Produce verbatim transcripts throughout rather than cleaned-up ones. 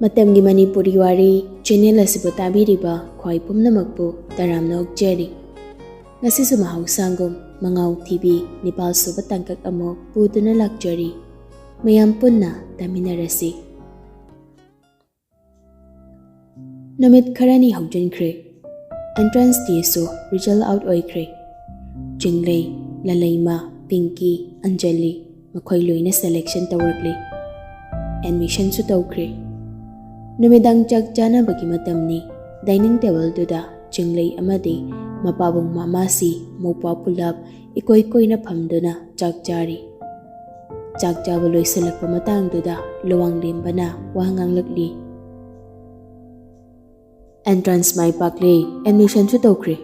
ꯃꯇꯝꯒꯤ ꯃꯅꯤꯄꯨꯔꯤ ꯋꯥꯔꯤ ꯆꯦꯅꯦꯜ ꯑꯁꯤꯕꯨ ꯇꯥꯕꯤꯔꯤꯕ ꯈ꯭ꯋꯥꯏ ꯄꯨꯝꯅꯃꯛꯄꯨ ꯇꯔꯥꯝꯅ ꯑꯣꯛꯆꯔꯤ꯫ ꯉꯁꯤꯁꯨ ꯃꯍꯧꯁꯥꯒꯨꯝ ꯃꯉꯥꯎ ꯊꯤꯕꯤ ꯅꯤꯄꯥꯜ ꯁꯨꯕ ꯇꯥꯡꯀꯛ ꯑꯃꯨꯛ ꯄꯨꯗꯨꯅ ꯂꯥꯛꯆꯔꯤ꯫ ꯃꯌꯥꯝ ꯄꯨꯟꯅ ꯇꯥꯃꯤꯟꯅꯔꯁꯤ꯫ ꯅꯨꯃꯤꯠ ꯈꯔꯅꯤ ꯍꯧꯖꯤꯟꯈ꯭ꯔꯦ꯫ ꯑꯦꯟꯇ꯭ꯔꯥꯟꯁ ꯇꯦꯁꯁꯨ ꯔꯤꯖꯜ ꯑꯥꯎꯠ ꯑꯣꯏꯈ꯭ꯔꯦ꯫ ꯆꯤꯡꯂꯩ, ꯂꯂꯩꯃ, ꯄꯤꯡꯀꯤ, ꯑꯟꯖꯂꯤ ꯃꯈꯣꯏ ꯂꯣꯏꯅ ꯁꯦꯂꯦꯛꯁꯟ ꯇꯧꯔꯛꯂꯦ꯫ ꯑꯦꯗꯃꯤꯁꯟꯁꯨ ꯇꯧꯈ꯭ꯔꯦ꯫ ꯅꯨꯃꯤꯗꯥꯡ ꯆꯥꯛ ꯆꯥꯅꯕꯒꯤ ꯃꯇꯝꯅꯤ꯫ ꯗꯥꯏꯅꯤꯡ ꯇꯦꯕꯜꯗꯨꯗ ꯆꯤꯡꯂꯩ ꯑꯃꯗꯤ ꯃꯄꯥꯕꯨꯡ ꯃꯃꯥꯁꯤ ꯃꯧꯄ꯭ꯋꯥ ꯄꯨꯂꯞ ꯏꯀꯣꯏ ꯀꯣꯏꯅ ꯐꯝꯗꯨꯅ ꯆꯥꯛ ꯆꯥꯔꯤ꯫ ꯆꯥꯛ ꯆꯥꯕ ꯂꯣꯏꯁꯤꯜꯂꯛꯄ ꯃꯇꯥꯡꯗꯨꯗ ꯂꯨꯋꯥꯡꯂꯦꯝꯕꯅ ꯋꯥ ꯉꯥꯡꯂꯛꯂꯤ꯫ ꯑꯦꯟꯇ꯭ꯔꯥꯟꯁ ꯃꯥꯏ ꯄꯥꯛꯂꯦ, ꯑꯦꯗꯃꯤꯁꯟꯁꯨ ꯇꯧꯈ꯭ꯔꯦ꯫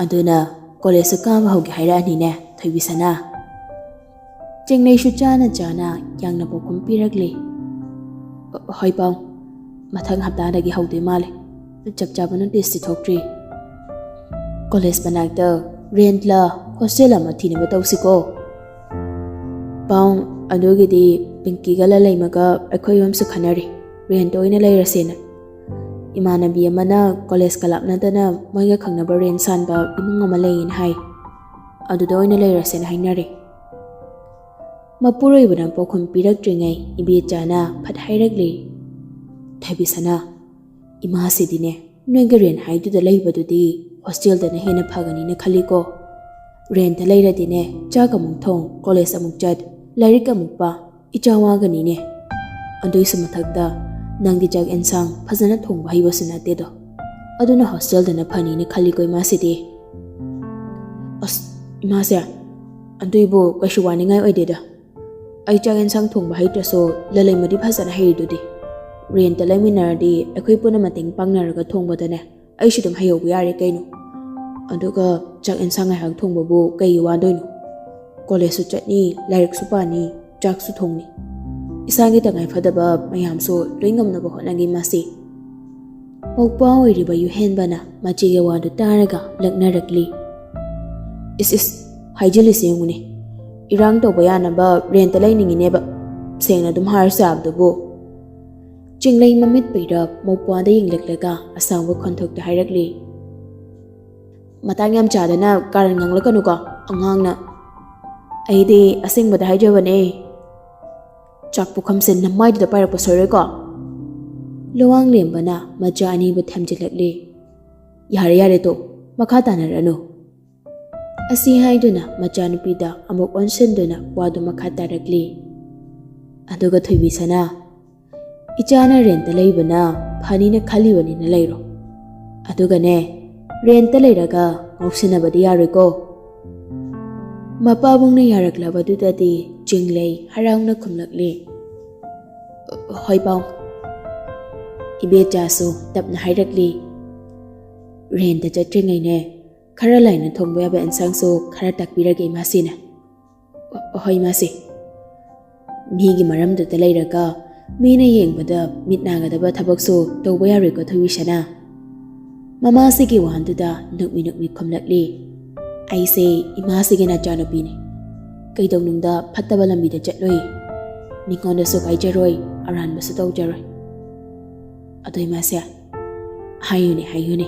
ꯑꯗꯨꯅ ꯀꯣꯂꯦꯖꯁꯨ ꯀꯥꯕ ꯍꯧꯒꯦ ꯍꯥꯏꯔꯛꯑꯅꯤꯅꯦ, ꯊꯣꯏꯕꯤꯁꯅꯥ꯫ ꯆꯤꯡꯂꯩꯁꯨ ꯆꯥꯅ ꯆꯥꯅ ꯌꯥꯡꯅ ꯄꯥꯎꯈꯨꯝ ꯄꯤꯔꯛꯂꯤ꯫ "ꯍꯣꯏ ꯄꯥꯎ, ꯃꯊꯪ ꯍꯞꯇꯥꯗꯒꯤ ꯍꯧꯗꯣꯏ ꯃꯥꯜꯂꯦ꯫ ꯆꯞ ꯆꯥꯕ ꯅꯣꯇꯤꯁꯇꯤ ꯊꯣꯛꯇ꯭ꯔꯤ꯫ ꯀꯣꯂꯦꯖ ꯃꯅꯥꯛꯇ ꯔꯦꯟꯠꯂ ꯍꯣꯁꯇꯦꯜ ꯑꯃ ꯊꯤꯅꯕ ꯇꯧꯁꯤꯀꯣ꯫ ꯄꯥꯎ, ꯑꯗꯨꯒꯤꯗꯤ ꯄꯤꯡꯀꯤꯒ ꯂꯂꯩꯃꯒ ꯑꯩꯈꯣꯏ ꯑꯍꯨꯝꯁꯨ ꯈꯟꯅꯔꯤ, ꯔꯦꯟꯠ ꯑꯣꯏꯅ ꯂꯩꯔꯁꯦꯅ꯫ ꯏꯃꯥꯟꯅꯕꯤ ꯑꯃꯅ ꯀꯣꯂꯦꯖꯀ ꯂꯥꯞꯅꯗꯅ ꯃꯣꯏꯒ ꯈꯪꯅꯕ ꯔꯦꯟꯠ ꯁꯥꯟꯕ ꯏꯃꯨꯡ ꯑꯃ ꯂꯩꯌꯦꯅ ꯍꯥꯏ꯫ ꯑꯗꯨꯗ ꯑꯣꯏꯅ ꯂꯩꯔꯁꯦꯅ ꯍꯥꯏꯅꯔꯦ꯫" ꯃꯄꯨꯔꯣꯏꯕꯅ ꯄꯥꯎꯈꯨꯝ ꯄꯤꯔꯛꯇ꯭ꯔꯤꯉꯩ ꯏꯕꯦꯆꯥꯅ ꯐꯠ ꯍꯥꯏꯔꯛꯂꯤ꯫ "ꯊꯣꯏꯕꯤꯁꯅꯥ, ꯏꯃꯥꯁꯤꯗꯤꯅꯦ, ꯅꯣꯏꯒꯤ ꯔꯦꯟꯠ ꯍꯥꯏꯗꯨꯗ ꯂꯩꯕꯗꯨꯗꯤ ꯍꯣꯁꯇꯦꯜꯗꯅ ꯍꯦꯟꯅ ꯐꯒꯅꯤꯅ ꯈꯜꯂꯤꯀꯣ꯫ ꯔꯦꯟꯠꯇ ꯂꯩꯔꯗꯤꯅꯦ, ꯆꯥꯛ ꯑꯃꯨꯛ ꯊꯣꯡ, ꯀꯣꯂꯦꯖ ꯑꯃꯨꯛ ꯆꯠ, ꯂꯥꯏꯔꯤꯛ ꯑꯃꯨꯛ ꯄꯥ, ꯏꯆꯥ ꯋꯥꯒꯅꯤꯅꯦ꯫ ꯑꯗꯨꯏꯁꯨ ꯃꯊꯛꯇ ꯅꯪꯗꯤ ꯆꯥꯛ ꯑꯦꯟꯁꯥꯡ ꯐꯖꯅ ꯊꯣꯡꯕ ꯍꯩꯕꯁꯨ ꯅꯠꯇꯦꯗꯣ꯫ ꯑꯗꯨꯅ ꯍꯣꯁꯇꯦꯜꯗꯅ ꯐꯅꯤꯅ ꯈꯜꯂꯤꯀꯣ ꯏꯃꯥꯁꯤꯗꯤ꯫" "ꯑꯁ, ꯏꯃꯥꯁꯦ, ꯑꯗꯨꯏꯕꯨ ꯀꯩꯁꯨ ꯋꯥꯅꯤꯡꯉꯥꯏ ꯑꯣꯏꯗꯦꯗ꯫ ꯑꯩ ꯆꯥꯛ ꯌꯦꯟꯁꯥꯡ ꯊꯣꯡꯕ ꯍꯩꯇ꯭ꯔꯁꯨ ꯂꯂꯩꯃꯗꯤ ꯐꯖꯅ ꯍꯩꯔꯤꯗꯨꯗꯤ꯫ ꯔꯦꯟꯠꯇ ꯂꯩꯃꯤꯟꯅꯔꯗꯤ ꯑꯩꯈꯣꯏ ꯄꯨꯟꯅ ꯃꯇꯦꯡ ꯄꯥꯡꯅꯔꯒ ꯊꯣꯡꯕꯗꯅꯦ, ꯑꯩꯁꯨ ꯑꯗꯨꯝ ꯍꯩꯍꯧꯕ ꯌꯥꯔꯦ ꯀꯩꯅꯣ꯫ ꯑꯗꯨꯒ ꯆꯥꯛ ꯌꯦꯟꯁꯥꯡ ꯉꯥꯏꯍꯥꯛ ꯊꯣꯡꯕꯕꯨ ꯀꯩꯒꯤ ꯋꯥꯗꯣꯏꯅꯣ? ꯀꯣꯂꯦꯖꯁꯨ ꯆꯠꯅꯤ, ꯂꯥꯏꯔꯤꯛꯁꯨ ꯄꯥꯅꯤ, ꯆꯥꯛꯁꯨ ꯊꯣꯡꯅꯤ꯫ ꯏꯁꯥꯒꯤ ꯇꯉꯥꯏ ꯐꯗꯕ ꯃꯌꯥꯝꯁꯨ ꯂꯣꯏ ꯉꯝꯅꯕ ꯍꯣꯠꯅꯒꯦ ꯏꯃꯥꯁꯤ꯫" ꯃꯧꯄ꯭ꯋꯥ ꯑꯣꯏꯔꯤꯕ ꯌꯨꯍꯦꯟꯕꯅ ꯃꯆꯦꯒꯤ ꯋꯥꯗꯨ ꯇꯥꯔꯒ ꯂꯛꯅꯔꯛꯂꯤ꯫ "ꯏꯁ ꯏꯁ, ꯍꯥꯏꯖꯤꯜꯂꯤꯁꯦ ꯌꯦꯡꯉꯨꯅꯦ꯫ ꯏꯔꯥꯡ ꯇꯧꯕ ꯌꯥꯅꯕ ꯔꯦꯟꯠꯇ ꯂꯩꯅꯤꯡꯉꯤꯅꯦꯕ꯫ ꯁꯦꯡꯅ ꯑꯗꯨꯝ ꯍꯥꯏꯔꯁꯨ ꯌꯥꯕꯗꯨꯕꯨ꯫" ꯆꯤꯡꯂꯩ ꯃꯃꯤꯠ ꯄꯩꯔꯞ ꯃꯧꯄ꯭ꯋꯥꯗ ꯌꯦꯡꯂꯛꯂꯒ ꯑꯁꯥꯡꯕ ꯈꯣꯟꯊꯣꯛꯇ ꯍꯥꯏꯔꯛꯂꯤ, "ꯃꯇꯥꯡ ꯌꯥꯝ ꯆꯥꯗꯅ ꯀꯥꯔꯟ ꯉꯥꯡꯂꯛꯀꯅꯨꯀꯣ ꯑꯉꯥꯡꯅ꯫ ꯑꯩꯗꯤ ꯑꯁꯦꯡꯕꯗ ꯍꯥꯏꯖꯕꯅꯦ꯫ ꯆꯥꯛ ꯄꯨꯈꯝꯁꯦ ꯅꯃꯥꯏꯗꯨꯗ ꯄꯥꯏꯔꯛꯄ ꯁꯣꯏꯔꯣꯏꯀꯣ?" ꯂꯨꯋꯥꯡꯂꯦꯝꯕꯅ ꯃꯆꯥ ꯑꯅꯤꯕꯨ ꯊꯦꯝꯖꯤꯜꯂꯛꯂꯤ꯫ "ꯌꯥꯔꯦ ꯌꯥꯔꯦ ꯇꯣ, ꯃꯈꯥ ꯇꯥꯅꯔꯅꯨ" ꯑꯁꯤ ꯍꯥꯏꯗꯨꯅ ꯃꯆꯥꯅꯨꯄꯤꯗ ꯑꯃꯨꯛ ꯑꯣꯟꯁꯤꯟꯗꯨꯅ ꯋꯥꯗꯨ ꯃꯈꯥ ꯇꯥꯔꯛꯂꯤ꯫ "ꯑꯗꯨꯒ ꯊꯣꯏꯕꯤꯁꯅꯥ, ꯏꯆꯥꯅ ꯔꯦꯟꯇ ꯂꯩꯕꯅ ꯐꯅꯤꯅ ꯈꯜꯂꯤꯕꯅꯤꯅ ꯂꯩꯔꯣ꯫ ꯑꯗꯨꯒꯅꯦ, ꯔꯦꯟꯇ ꯂꯩꯔꯒ ꯉꯥꯎꯁꯤꯟꯅꯕꯗꯤ ꯌꯥꯔꯣꯏꯀꯣ?" ꯃꯄꯥꯕꯨꯡꯅ ꯌꯥꯔꯛꯂꯕꯗꯨꯗꯗꯤ ꯆꯤꯡꯂꯩ ꯍꯔꯥꯎꯅ ꯈꯨꯝꯂꯛꯂꯤ, "ꯍꯣꯏ ꯄꯥꯎ"꯫ ꯏꯕꯦꯆꯥꯁꯨ ꯇꯞꯅ ꯍꯥꯏꯔꯛꯂꯤ, "ꯔꯦꯟꯇ ꯆꯠꯇ꯭ꯔꯤꯉꯩꯅꯦ, ꯈꯔ ꯂꯥꯏꯅ ꯊꯣꯡꯕ ꯌꯥꯕ ꯑꯦꯟꯁꯥꯡꯁꯨ ꯈꯔ ꯇꯥꯛꯄꯤꯔꯒꯦ ꯏꯃꯥꯁꯤꯅ"꯫ "ꯍꯣꯏ ꯏꯃꯥꯁꯤ"꯫ ꯃꯤꯒꯤ ꯃꯔꯝꯗꯨꯗ ꯂꯩꯔꯒ ꯃꯤꯅ ꯌꯦꯡꯕꯗ ꯃꯤꯠ ꯅꯥꯒꯗꯕ ꯊꯕꯛꯁꯨ ꯇꯧꯕ ꯌꯥꯔꯣꯏꯀꯣ ꯊꯣꯏꯕꯤꯁꯅꯥ꯫ ꯃꯃꯥꯁꯤꯒꯤ ꯋꯥꯍꯟꯗꯨꯗ ꯅꯨꯛꯃꯤ ꯅꯨꯛꯃꯤ ꯈꯨꯝꯂꯛꯂꯤ, "ꯑꯩꯁꯦ ꯏꯃꯥꯁꯤꯒꯤ ꯅꯆꯥꯅꯨꯄꯤꯅꯤ꯫ ꯀꯩꯗꯧꯅꯨꯡꯗ ꯐꯠꯇꯕ ꯂꯝꯕꯤꯗ ꯆꯠꯂꯣꯏ꯫ ꯃꯤꯉꯣꯟꯗꯁꯨ ꯀꯥꯏꯖꯔꯣꯏ, ꯑꯔꯥꯟꯕꯁꯨ ꯇꯧꯖꯔꯣꯏ꯫ ꯑꯗꯣ ꯏꯃꯥꯁꯦ, ꯍꯥꯏꯌꯨꯅꯦ, ꯍꯥꯏꯌꯨꯅꯦ꯫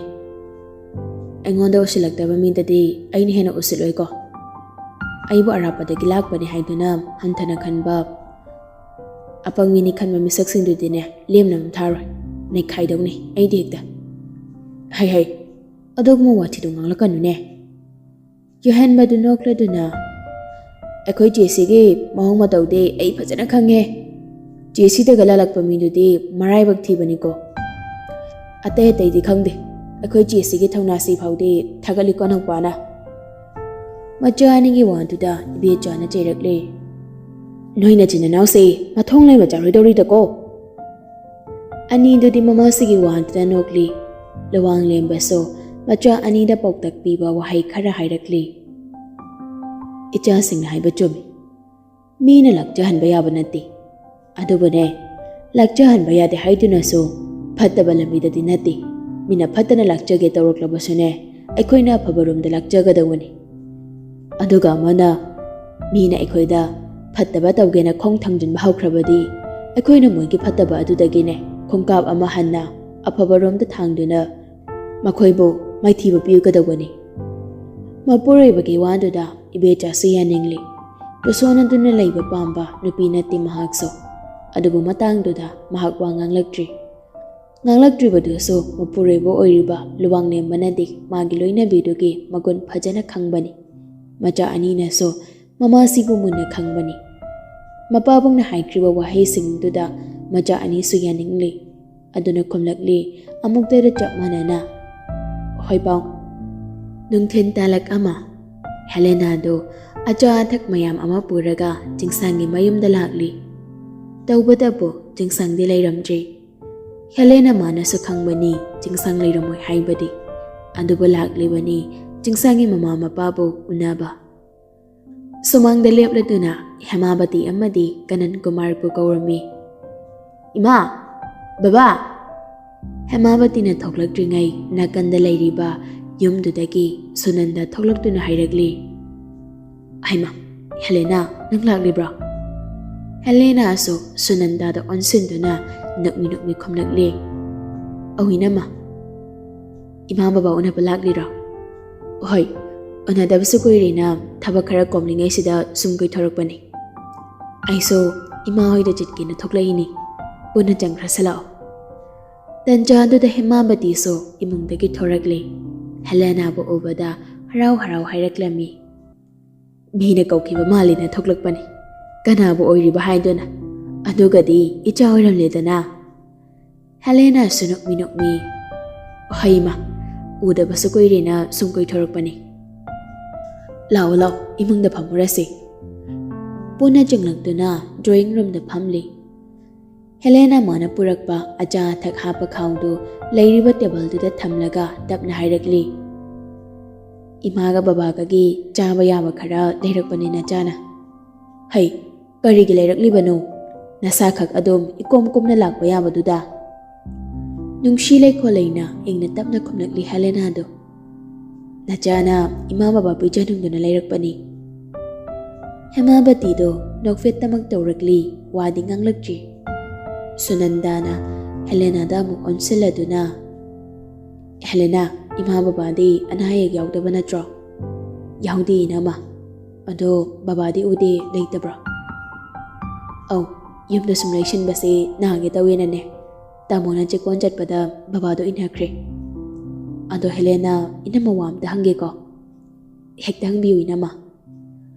ꯑꯩꯉꯣꯟꯗ ꯎꯁꯤꯜꯂꯛꯇꯕ ꯃꯤꯗꯗꯤ ꯑꯩꯅ ꯍꯦꯟꯅ ꯎꯁꯤꯜꯂꯣꯏꯀꯣ꯫ ꯑꯩꯕꯨ ꯑꯔꯥꯞꯄꯗꯒꯤ ꯂꯥꯛꯄꯅꯦ ꯍꯥꯏꯗꯨꯅ ꯍꯟꯊꯅ ꯈꯟꯕ, ꯑꯄꯪ ꯃꯤꯅꯤ ꯈꯟꯕ ꯃꯤꯁꯛꯁꯤꯡꯗꯨꯗꯤꯅꯦ, ꯂꯦꯝꯅ ꯑꯃ ꯊꯥꯔꯣꯏ꯫ ꯅꯩꯈꯥꯏꯗꯧꯅꯤ ꯑꯩꯗꯤ ꯍꯦꯛꯇ꯫ ꯍꯩ ꯍꯩ, ꯑꯗꯨꯒꯨꯝꯕ ꯋꯥꯊꯤꯗꯣ ꯉꯥꯡꯂꯛꯀꯅꯨꯅꯦ"꯫ ꯌꯨꯍꯦꯟꯕꯗꯨ ꯅꯣꯛꯂꯗꯨꯅ, "ꯑꯩꯈꯣꯏ ꯆꯦꯁꯤꯒꯤ ꯃꯑꯣꯡ ꯃꯇꯧꯗꯤ ꯑꯩ ꯐꯖꯅ ꯈꯪꯉꯦ꯫ ꯆꯦꯁꯤꯗꯒ ꯂꯥꯜꯂꯛꯄ ꯃꯤꯗꯨꯗꯤ ꯃꯔꯥꯏꯕꯛ ꯊꯤꯕꯅꯤꯀꯣ꯫ ꯑꯇꯩ ꯑꯇꯩꯗꯤ ꯈꯪꯗꯦ, ꯑꯩꯈꯣꯏ ꯆꯦꯁꯤꯒꯤ ꯊꯧꯅꯥꯁꯤ ꯐꯥꯎꯗꯤ ꯊꯥꯒꯠꯂꯤꯀꯣ ꯅꯧꯄꯥꯅ"꯫ ꯃꯆꯥ ꯑꯅꯤꯒꯤ ꯋꯥꯗꯨꯗ ꯏꯕꯦꯆꯥꯅ ꯆꯩꯔꯛꯂꯦ, "ꯅꯣꯏ ꯅꯆꯤꯟ ꯅꯅꯥꯎꯁꯦ ꯃꯊꯣꯡ ꯂꯩꯕ ꯆꯥꯔꯣꯏꯗꯧꯔꯤꯗꯀꯣ"꯫ ꯑꯅꯤꯗꯨꯗꯤ ꯃꯃꯥꯁꯤꯒꯤ ꯋꯥꯗꯨꯗ ꯅꯣꯛꯂꯤ꯫ ꯂꯨꯋꯥꯡꯂꯦꯝꯕꯁꯨ ꯃꯆꯥ ꯑꯅꯤꯗ ꯄꯥꯎꯇꯥꯛ ꯄꯤꯕ ꯋꯥꯍꯩ ꯈꯔ ꯍꯥꯏꯔꯛꯂꯤ꯫ "ꯏꯆꯥꯁꯤꯡꯅ ꯍꯥꯏꯕ ꯆꯨꯝꯃꯤ꯫ ꯃꯤꯅ ꯂꯥꯛꯆꯍꯟꯕ ꯌꯥꯕ ꯅꯠꯇꯦ꯫ ꯑꯗꯨꯕꯨꯅꯦ, ꯂꯥꯛꯆꯍꯟꯕ ꯌꯥꯗꯦ ꯍꯥꯏꯗꯨꯅꯁꯨ ꯐꯠꯇꯕ ꯂꯝꯕꯤꯗꯗꯤ ꯅꯠꯇꯦ꯫ ꯃꯤꯅ ꯐꯠꯇꯅ ꯂꯥꯛꯆꯒꯦ ꯇꯧꯔꯛꯂꯕꯁꯨꯅꯦ, ꯑꯩꯈꯣꯏꯅ ꯑꯐꯕꯔꯣꯝꯗ ꯂꯥꯛꯆꯒꯗꯧꯕꯅꯤ꯫ ꯑꯗꯨꯒ ꯑꯃꯅ, ꯃꯤꯅ ꯑꯩꯈꯣꯏꯗ ꯐꯠꯇꯕ ꯇꯧꯒꯦꯅ ꯈꯣꯡ ꯊꯥꯡꯖꯤꯟꯕ ꯍꯧꯈ꯭ꯔꯕꯗꯤ ꯑꯩꯈꯣꯏꯅ ꯃꯣꯏꯒꯤ ꯐꯠꯇꯕ ꯑꯗꯨꯗꯒꯤꯅꯦ ꯈꯣꯡꯀꯥꯞ ꯑꯃ ꯍꯟꯅ ꯑꯐꯕꯔꯣꯝꯗ ꯊꯥꯡꯗꯨꯅ ꯃꯈꯣꯏꯕꯨ ꯃꯥꯏꯊꯤꯕ ꯄꯤꯒꯗꯧꯕꯅꯤ꯫ ꯃꯄꯨꯔꯣꯏꯕꯒꯤ ꯋꯥꯗꯨꯗ ꯏꯕꯦꯆꯥꯁꯨ ꯌꯥꯅꯤꯡꯂꯤ꯫ ꯇꯨꯁꯣꯟꯅꯗꯨꯅ ꯂꯩꯕ ꯄꯥꯝꯕ ꯅꯨꯄꯤ ꯅꯠꯇꯦ ꯃꯍꯥꯛꯁꯨ꯫ ꯑꯗꯨꯕꯨ ꯃꯇꯥꯡꯗꯨꯗ ꯃꯍꯥꯛ ꯋꯥ ꯉꯥꯡꯂꯛꯇ꯭ꯔꯤ꯫ ꯉꯥꯡꯂꯛꯇ꯭ꯔꯤꯕꯗꯨꯁꯨ ꯃꯄꯨꯔꯣꯏꯕ ꯑꯣꯏꯔꯤꯕ ꯂꯨꯋꯥꯡꯂꯦꯝꯕꯅꯗꯤ ꯃꯥꯒꯤ ꯂꯣꯏꯅꯕꯤꯗꯨꯒꯤ ꯃꯒꯨꯟ ꯐꯖꯅ ꯈꯪꯕꯅꯤ꯫ ꯃꯆꯥ ꯑꯅꯤꯅꯁꯨ ꯃꯃꯥꯁꯤꯕꯨ ꯃꯨꯟꯅ ꯈꯪꯕꯅꯤ꯫ ꯃꯄꯥꯕꯨꯡꯅ ꯍꯥꯏꯈ꯭ꯔꯤꯕ ꯋꯥꯍꯩꯁꯤꯡꯗꯨꯗ ꯃꯆꯥ ꯑꯅꯤꯁꯨ ꯌꯥꯅꯤꯡꯂꯤ꯫ ꯑꯗꯨꯅ ꯈꯨꯝꯂꯛꯂꯤ ꯑꯃꯨꯛꯇꯗ ꯆꯞ ꯃꯥꯟꯅꯅ, "ꯍꯣꯏ ꯄꯥꯎ"꯫ ꯅꯨꯡꯊꯤꯜ ꯇꯥꯂꯛ ꯑꯃ꯫ ꯍꯦꯂꯦꯅꯥꯗꯨ ꯑꯆꯥ ꯑꯊꯛ ꯃꯌꯥꯝ ꯑꯃ ꯄꯨꯔꯒ ꯆꯤꯡꯁꯥꯡꯒꯤ ꯃꯌꯨꯝꯗ ꯂꯥꯛꯂꯤ꯫ ꯇꯧꯕꯇꯕꯨ ꯆꯤꯡꯁꯥꯡꯗꯤ ꯂꯩꯔꯝꯗ꯭ꯔꯤ꯫ ꯍꯦꯂꯦꯅꯥ ꯃꯥꯅꯁꯨ ꯈꯪꯕꯅꯤ ꯆꯤꯡꯁꯥꯡ ꯂꯩꯔꯝꯃꯣꯏ ꯍꯥꯏꯕꯗꯤ꯫ ꯑꯗꯨꯕꯨ ꯂꯥꯛꯂꯤꯕꯅꯤ ꯆꯤꯡꯁꯥꯡꯒꯤ ꯃꯃꯥ ꯃꯄꯥꯕꯨ ꯎꯅꯕ꯫ ꯁꯨꯃꯥꯡꯗ ꯂꯦꯞꯂꯗꯨꯅ ꯍꯦꯃꯥꯕꯇꯤ ꯑꯃꯗꯤ ꯀꯅꯟ ꯀꯨꯃꯥꯔꯕꯨ ꯀꯧꯔꯝꯃꯤ꯫ "ꯏꯃꯥ! ꯕꯕꯥ!" ꯍꯦꯃꯥꯕꯇꯤꯅ ꯊꯣꯛꯂꯛꯇ꯭ꯔꯤꯉꯩ ꯅꯥꯀꯟꯗ ꯂꯩꯔꯤꯕ ꯌꯨꯝꯗꯨꯗꯒꯤ ꯁꯨꯅꯟꯗ ꯊꯣꯛꯂꯛꯇꯨꯅ ꯍꯥꯏꯔꯛꯂꯤ, "ꯍꯩꯃꯥ, ꯍꯦꯂꯦꯅꯥ, ꯅꯪ ꯂꯥꯛꯂꯤꯕ꯭ꯔꯣ?" ꯍꯦꯂꯦꯅꯥꯁꯨ ꯁꯨꯅꯟꯗꯥꯗ ꯑꯣꯟꯁꯤꯟꯗꯨꯅ ꯅꯣꯛꯃꯤ ꯅꯣꯛꯃꯤ ꯈꯨꯝꯂꯛꯂꯤ, "ꯑꯧ ꯏꯅꯝꯃ꯫ ꯏꯃꯥ ꯕꯕꯥ ꯎꯅꯕ ꯂꯥꯛꯂꯤꯔꯣ?" "ꯍꯣꯏ, ꯎꯅꯗꯕꯁꯨ ꯀꯨꯏꯔꯦꯅ ꯊꯕꯛ ꯈꯔ ꯀꯣꯝꯂꯤꯉꯩꯁꯤꯗ ꯁꯨꯝ ꯀꯣꯏꯊꯣꯔꯛꯄꯅꯤ꯫ ꯑꯩꯁꯨ ꯏꯃꯥ ꯍꯣꯏꯗ ꯆꯠꯀꯦꯅ ꯊꯣꯛꯂꯛꯏꯅꯤ꯫ ꯄꯨꯟꯅ ꯆꯪꯈ꯭ꯔꯁꯤ ꯂꯥꯛꯑꯣ"꯫ ꯇꯟꯖꯥꯗꯨꯗ ꯍꯦꯃꯥꯕꯇꯤꯁꯨ ꯏꯃꯨꯡꯗꯒꯤ ꯊꯣꯔꯛꯂꯦ꯫ ꯍꯦꯂꯦꯅꯥꯕꯨ ꯎꯕꯗ ꯍꯔꯥꯎ ꯍꯔꯥꯎ ꯍꯥꯏꯔꯛꯂꯝꯃꯤ, "ꯃꯤꯅ ꯀꯧꯈꯤꯕ ꯃꯥꯜꯂꯤꯅ ꯊꯣꯛꯂꯛꯄꯅꯤ꯫ ꯀꯅꯥꯕꯨ ꯑꯣꯏꯔꯤꯕ ꯍꯥꯏꯗꯨꯅ? ꯑꯗꯨꯒꯗꯤ ꯏꯆꯥ ꯑꯣꯏꯔꯝꯂꯦꯗꯅ"꯫ ꯍꯦꯂꯦꯅꯥꯁꯨ ꯅꯣꯛꯃꯤ ꯅꯣꯛꯃꯤ, "ꯍꯩꯃꯥ, ꯎꯗꯕꯁꯨ ꯀꯨꯏꯔꯦꯅ ꯁꯨꯝ ꯀꯣꯏꯊꯣꯔꯛꯄꯅꯤ꯫ ꯂꯥꯛꯑꯣ ꯂꯥꯛꯑꯣ, ꯏꯃꯨꯡꯗ ꯐꯝꯃꯨꯔꯁꯤ"꯫ ꯄꯨꯟꯅ ꯆꯪꯂꯛꯇꯨꯅ ꯗ꯭ꯔꯣꯌꯤꯡ ꯔꯨꯝꯗ ꯐꯝꯂꯤ꯫ ꯍꯦꯂꯦꯅꯥ ꯃꯥꯅ ꯄꯨꯔꯛꯄ ꯑꯆꯥ ꯑꯊꯛ ꯍꯥꯞꯄ ꯈꯥꯎꯗꯨ ꯂꯩꯔꯤꯕ ꯇꯦꯕꯜꯗꯨꯗ ꯊꯝꯂꯒ ꯇꯞꯅ ꯍꯥꯏꯔꯛꯂꯤ, "ꯏꯃꯥꯒ ꯕꯕꯥꯒꯒꯤ ꯆꯥꯕ ꯌꯥꯕ ꯈꯔ ꯂꯩꯔꯛꯄꯅꯤ ꯅꯆꯥꯅ"꯫ "ꯍꯩ, ꯀꯔꯤꯒꯤ ꯂꯩꯔꯛꯂꯤꯕꯅꯣ? ꯅꯁꯥꯈꯛ ꯑꯗꯨꯝ ꯏꯀꯣꯝ ꯀꯣꯝꯅ ꯂꯥꯛꯄ ꯌꯥꯕꯗꯨꯗ"꯫ ꯅꯨꯡꯁꯤ ꯂꯩꯈꯣꯜ ꯂꯩꯅ ꯏꯪꯅ ꯇꯞꯅ ꯈꯨꯝꯂꯛꯂꯤ ꯍꯦꯂꯦꯅꯥꯗꯨ꯫ "ꯅꯆꯥꯅ ꯏꯃꯥ ꯕꯕꯥ ꯄꯤꯖꯅꯤꯡꯗꯨꯅ ꯂꯩꯔꯛꯄꯅꯤ"꯫ ꯍꯦꯃꯥꯕꯇꯤꯗꯣ ꯅꯣꯛꯐꯦꯠꯇꯃꯛ ꯇꯧꯔꯛꯂꯤ, ꯋꯥꯗꯤ ꯉꯥꯡꯂꯛꯇ꯭ꯔꯤ꯫ ꯁꯨꯅꯟꯗꯥꯅ ꯍꯦꯂꯦꯅꯥꯗ ꯑꯃꯨꯛ ꯑꯣꯟꯁꯤꯜꯂꯗꯨꯅ, "ꯍꯦꯂꯦꯅꯥ, ꯏꯃꯥ ꯕꯕꯥꯗꯤ ꯑꯅꯥ ꯑꯌꯦꯛ ꯌꯥꯎꯗꯕ ꯅꯠꯇ꯭ꯔꯣ?" "ꯌꯥꯎꯗꯦ, ꯏꯅꯝꯃ꯫ ꯑꯗꯣ ꯕꯕꯥꯗꯤ ꯎꯗꯦ, ꯂꯩꯇꯕ꯭ꯔꯣ?" "ꯑꯧ, ꯌꯨꯝꯗ ꯁꯨꯝ ꯂꯩꯁꯤꯟꯕꯁꯦ ꯅꯥꯒꯦ ꯇꯧꯋꯦꯅꯅꯦ, ꯇꯥꯃꯣꯅ ꯆꯦꯛꯀꯣꯟ ꯆꯠꯄꯗ ꯕꯕꯥꯗꯣ ꯏꯟꯅꯈ꯭ꯔꯦ꯫ ꯑꯗꯣ ꯍꯦꯂꯦꯅꯥ, ꯏꯅꯝꯃ ꯋꯥ ꯑꯝꯇ ꯍꯪꯒꯦꯀꯣ?" "ꯍꯦꯛꯇ ꯍꯪꯕꯤꯌꯨ, ꯏꯅꯝꯃ꯫"